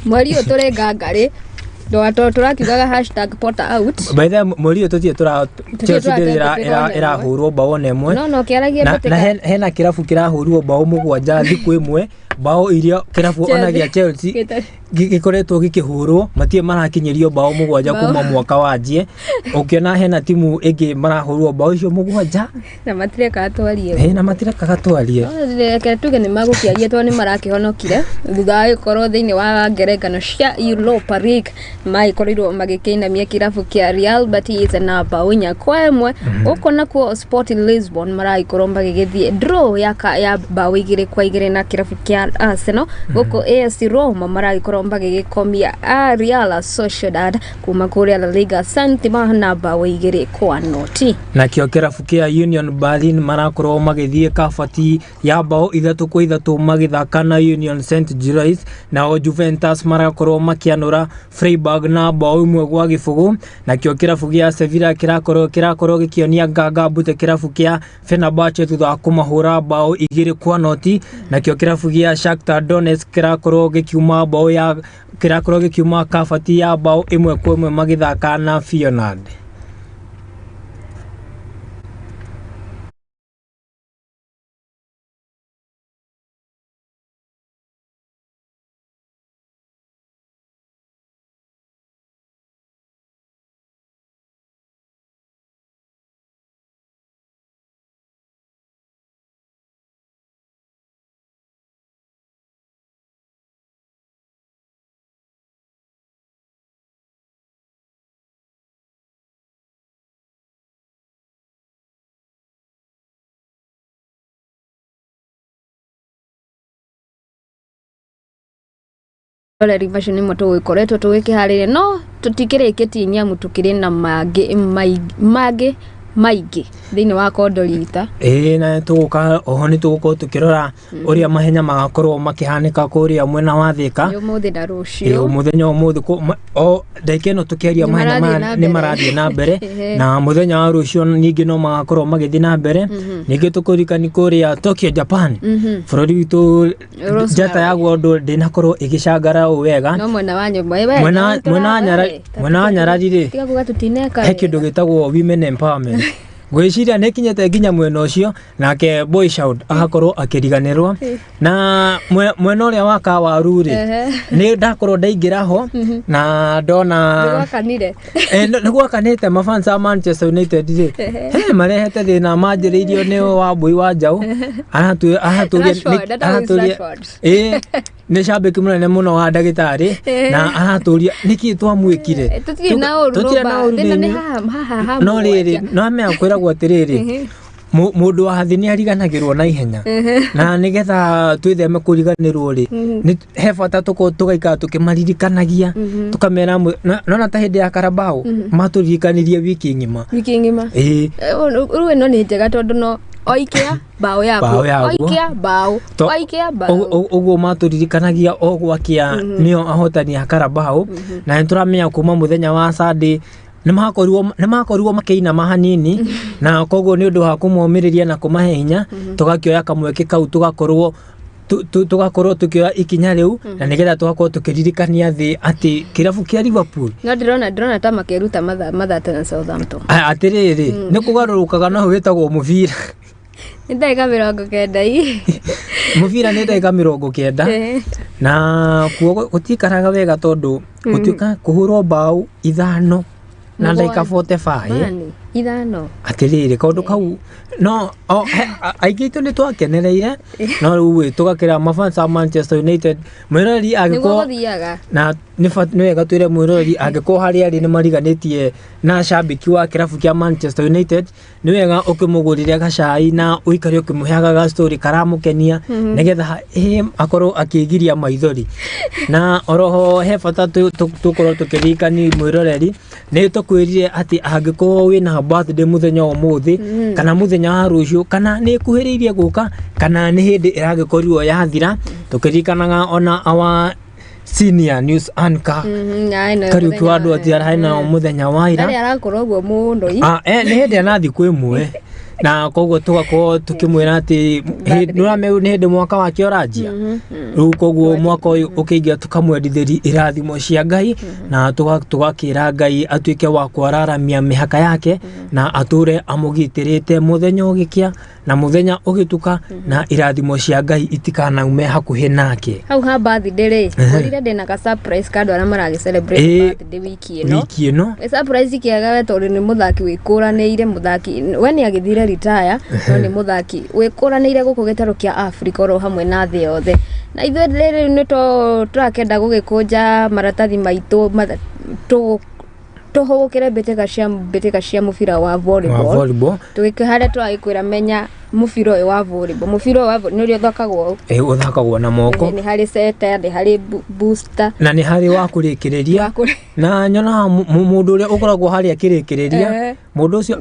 mweri ũyũ tũrĩ ngangarĩ tũrakiugaga #PotterOut. By the way, mweri ũyũ tũtirĩ tũra Tũtirĩ Chelsea ndĩrĩ tũratete. ĩrahũrwo bao ona ĩmwe. No kĩaragia na mbĩtĩka. Hena kĩrabu kĩrahũrirwo bao 7 thikũ ĩmwe, bao iria kĩrabu ona gĩa Chelsea gĩkoretwo gĩkĩhũrwo matirĩ marakinyĩrio bao 7 Bao. kuma mwaka wanjie. Ũkĩona hena timu ĩngĩ marahũrwo bao icio 7. Na matirekaga twarie. Na matirekaga twarie. No, reke tuge nĩ magũkĩaria tondũ nĩ marakĩhonokire thutha wa gĩkorwo thĩinĩ wa ngerengano cia Europa League, magĩkorirwo magĩkĩinamia kĩrabu kĩa Real Betis na bao 4-1. Gũkũ nakuo Sporting Lisbon maragĩkorwo magĩgĩthiĩ draw ya bao 2-2 na kĩrabu kĩa Arsenal. Gũkũ AS Roma maragĩkorwo magĩgĩkomia a Real Sociedad kuma kũrĩa La Liga Santima na bao 2-0. Nakĩo kĩrabu kĩa Union Berlin marakorwo magĩthiĩ kabati ya bao 3-3 magĩthaka na Union St Gilloise. Nao Juventus marakorwo makĩanũra Freiburg na bao 1-0. Nakĩo kĩrabu gĩa Sevilla kĩrakorwo gĩkĩonia nganga mbute kĩrabu kĩa Fenerbahce thutha wa kũmahũra bao 2-0. Nakĩo kĩrabu gĩa Shakhtar Donetsk kĩrakorwo gĩkiuma bao ya kĩrakorwo gĩkiuma kabati ya bao 1-1 magĩthaka na Feyenoord. Roreri macio nĩmo tũgũkoretwo tũgĩkĩharĩria, no tũtikĩrĩkĩtie nĩamu tũkĩrĩ na mangĩ mangĩ maingĩ thĩinĩ wa kondorita. Ĩĩ, na tũgũka oho nĩ tũgũkorwo tũkĩrora ũrĩa mahenya magakorwo makĩhanĩka kũrĩa mwena wa Thĩka. Nĩ ũmũthĩ na Ĩĩ, rũciũ. Mũthenya wa ũmũthĩ o ndagĩka ĩno tũkĩaria Nĩ mahenya marathiĩ maya na nĩ mbere. Marathiĩ na mbere, na mũthenya wa rũciũ ningĩ no magakorwo magĩthiĩ na mbere. Ningĩ tũkũririkani kũrĩa Tokyo, Japan, bũrũri witũ Rosemary. njata ya gwondo ndĩnakorwo ĩgĩcangara ũũ wega. No mwena wa nyũmba we. Mwena wa nyarari rĩ, tiga kuga tũtineka. He kĩndũ gĩtagwo women empowerment, ngwĩciria nĩ kinyĩte nginya mwena ũcio, nake boy child agakorwo akĩriganĩrwo. Na mwena ũrĩa wa Kawaru rĩ, nĩ ndakorwo ndaingĩra ho na ndona nĩgwakanire. Nĩ gwakanĩte. Mafans a Manchester United rĩ, he marehete thĩna manjĩrĩirio nĩ Wambui wa Njaũ aratũria Rashford, that was Rashford. Ĩ, nĩ cambĩki mũnene mũno wa ndagĩtarĩ na aratũria nĩkĩ twamwĩkire. Tũtirĩ na ũru. Tũtirĩ na ũru thĩna nĩ nĩ haha haha no rĩrĩ, mũgwanja. no amenya kwĩragwo atĩrĩrĩ, mũndũ wa thĩ nĩ ariganagĩrwo na ihenya, na nĩgetha twĩtheme kũriganĩrwo rĩ, nĩ he bata tũkorwo tũgaikara tũkĩmaririkanagia, tũkamera nona ta hĩndĩ ya Carabao matũririkanirie wiki ng'ima. Wiki ng'ima. Ĩĩ. Rĩu ĩno nĩ njega tondũ no oikia bao yaku. Bao yaguo. Oikia bao, oikia bao. Ũguo matũririkanagia o gwakĩa nĩo ahotani a Carabao, na nĩ tũramenya kuma mũthenya wa Sunday nĩ makorirwo makĩinama hanini, na koguo nĩ ũndũ wa kũmomĩrĩria na kũmahe hinya tũgakĩoya kamweke kau tũgakorwo tũkĩoya ikinya rĩu na nĩgetha tũgakorwo tũkĩririkania thĩ atĩ kĩrabu kĩa Liverpool No ndĩrona ta makeruta mathate na Southampton. Atĩrĩrĩ, nĩ kũgarũrũkaga, no wĩtagwo mũbira. Nĩ ndagĩka 90 ii. Mũbira nĩ ndagĩka 90 na kuo gũtikaraga wega tondũ gũtuĩka kũhũrwo mbaũ 5 na ndagĩka 45. Mani, 5. Atĩrĩrĩ kaũndũ kau no aingĩ aitũ nĩ twakenereire no rĩu tũgakĩra mafans a Manchester United mwĩroreri Nĩguo angĩkorwo gũthiaga. Na nĩ wega twĩre mwĩroreri angĩkorwo harĩa arĩ nĩ mariganĩtie na cambĩki wa kĩrabu kĩa Manchester United, nĩ wega ũkĩmũgũrĩre gacai na ũikare ũkĩmũheaga ga story karamũkenia nĩgetha akorwo akĩgiria maithori. Na oroho he bata tũkorwo tũkĩririkani mwĩroreri nĩ tũkwĩrire atĩ angĩkorwo wĩna birthday mũthenya wa ũmũthĩ kana mũthenya wa rũciũ kana nĩ ĩkuhĩrĩirie gũka kana nĩ hĩndĩ ĩragĩkorirwo yathira, tũkĩririkanaga ona our senior news anchor Kariuki wa andũ ati ararĩ na mũthenya wa ira. Ndarĩ arakorwo ũguo mũno ii. Nĩ hĩndĩ ana thikũ ĩmwe na koguo tũgakorwo tũkĩmwĩra atĩ nĩũramenya nĩ hĩndĩ mwaka wake ũranjia rĩu, koguo mwaka ũyũ ũkĩingĩra tũkamwendithĩria irathimo cia Ngai na tũgakĩra Ngai atuĩke wa kwararamia mĩhaka yake na atũre amũgitĩrĩte mũthenya ũgĩkĩa na mũthenya ũgĩtuka na irathimo cia Ngai itikanaume hakuhĩ nake. Hau ha birthday rĩ, ngorire ndĩna ka surprise ka andũ arĩa maragĩ celebrate birthday wiki ĩno. Wiki ĩno. Nĩ surprise kĩega we tondũ nĩ mũthaki wĩkũranĩire, mũthaki we nĩ agĩthire retire no nĩ mũthaki wĩkũranĩire gũkũ gĩtarũ kĩa Africa oro hamwe na thĩ yothe. Na ithuĩ rĩrĩ nĩ tũrakenda gũgĩkũnja maratathi maitũ tũhũgũkĩre mbĩtĩka cia mũbira wa volleyball. Tũgĩkĩ harĩa tũragĩkwĩra menya mũbira ũyũ wa volleyball. Mũbira ũyũ wa nĩ ũrĩa ũthakagwo ũũ. Ũthakagwo na moko. Nĩ harĩ setter, nĩ harĩ booster. Na nĩ harĩ wa kũrĩkĩrĩria. Na nyonaga mũndũ ũrĩa ũkoragwo harĩa akĩrĩkĩrĩria, mũndũ ũcio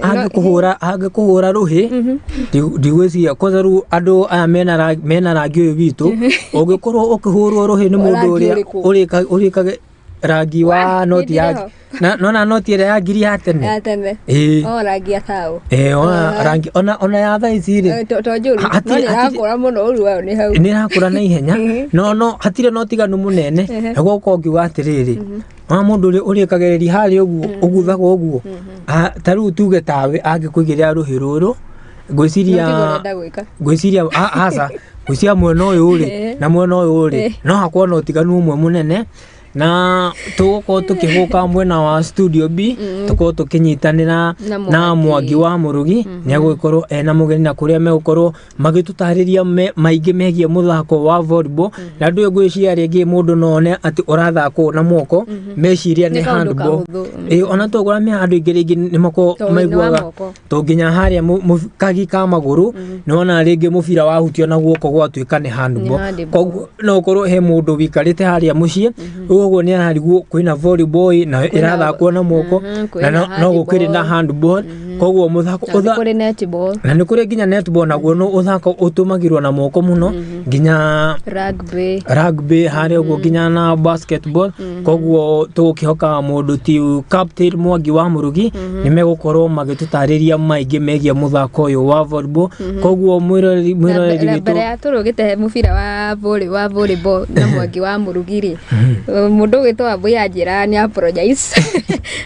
angĩkũhũra rũhĩ, ndigwĩciria kwanza rĩu andũ aya mena rangi ũyũ witũ, ũngĩkorwo ũkĩhũrwo rũhĩ nĩ mũndũ ũrĩa ũrĩkaga rangi wa noti ya na nona noti ĩrĩa ya ngiri ya tene. Ya tene. O rangi ya thaũ. Ona rangi ona ya thaa ici rĩ. To njũru. No nĩ ĩrakũra mũno ũru wayo nĩ hau. Nĩ ĩrakũra na ihenya. No hatirĩ na ũtiganu mũnene. Naguo ũkorwo ũngiuga atĩrĩrĩ, ona mũndũ ũrĩa ũrĩkagĩrĩria harĩa ũguo ũguthagwo ũguo. Ta rĩu tuge tawe angĩkũigĩrĩra rũhĩ rũrũ, ngwĩciria aca, ngwĩciria mwena ũyũ rĩ na mwena ũyũ rĩ no hakorwo na ũtiganu ũmwe mũnene. Na tũgũkorwo tũkĩhũka mwena wa studio B, tũkorwo tũkĩnyitanĩra na Mwangi wa Mũrugi nĩ agũgĩkorwo ena mũgeni na kũrĩa megũkorwo magĩtũtarĩria maingĩ megiĩ mũthako wa volleyball. Na andũ ngwĩciria rĩngĩ mũndũ no one atĩ ũrathakwo na moko meciria nĩ handball. Ona tũgũra me andũ aingĩ rĩngĩ nĩ makorwo maiguaga to nginya harĩa kagi ka magũrũ nĩ wona rĩngĩ mũbira wahutio na guoko gwatuĩka nĩ handball. Koguo no ũkorwo he mũndũ wĩikarĩte harĩa mũciĩ ũguo nĩ ararigwo kwĩna volleyball na ĩrathakwo na moko na no gũkĩrĩ na handball. Koguo mũthako na nĩ kũrĩ nginya netball naguo no ũthako ũtũmagĩrwo na moko mũno nginya rugby harĩa ũguo nginya na basketball. Koguo tũgũkĩhoka mũndũ ti captain Mwangi wa Mũrugi nĩ megũkorwo magĩtũtarĩria maingĩ megiĩ mũthako ũyũ wa volleyball. Koguo mwĩroreri witũ mbere ya tũrũgĩte mũbira wa volleyball na Mwangi wa Mũrugi rĩ, mũndũ ũgĩtwo Wambui anjĩra nĩ apologize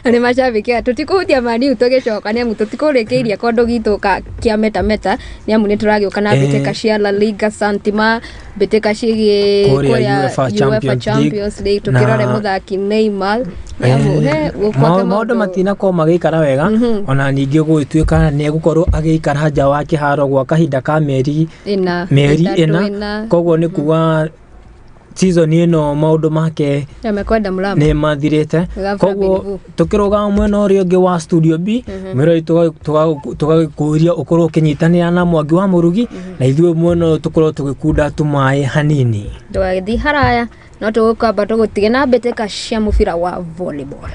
nĩ macambĩki aya tũtikũhutia Man U tũgĩcoka nĩ amu tũtikũrĩkĩirie kũndũ gitũ kĩa meta meta nĩ amu nĩ tũragĩũka na mbĩtĩka cia La Liga Santima, mbĩtĩka ciĩgiĩ kũrĩa UEFA Champions League tũkĩrore mũthaki Neymar. Maũndũ matinakorwo magĩikara wega ona ningĩ gũgĩtuĩka nĩ egũkorwo agĩikara nja wa kĩharo gwa kahinda ka mĩeri ĩna. Koguo nĩ kuga season ĩno maũndũ make nĩ mathirĩte. Koguo tũkĩrũgama mwena ũrĩa ũngĩ wa studio B, mwĩrori tũgagĩkũria ũkorwo ũkĩnyitanĩra na Mwangi wa Mũrugi na ithuĩ mwena ũyũ tũkorwo tũgĩkunda tũmaĩ hanini. Ndũgagĩthiĩ haraya no tũgũkamba tũgũtige na mbĩtĩka cia mũbira wa volleyball.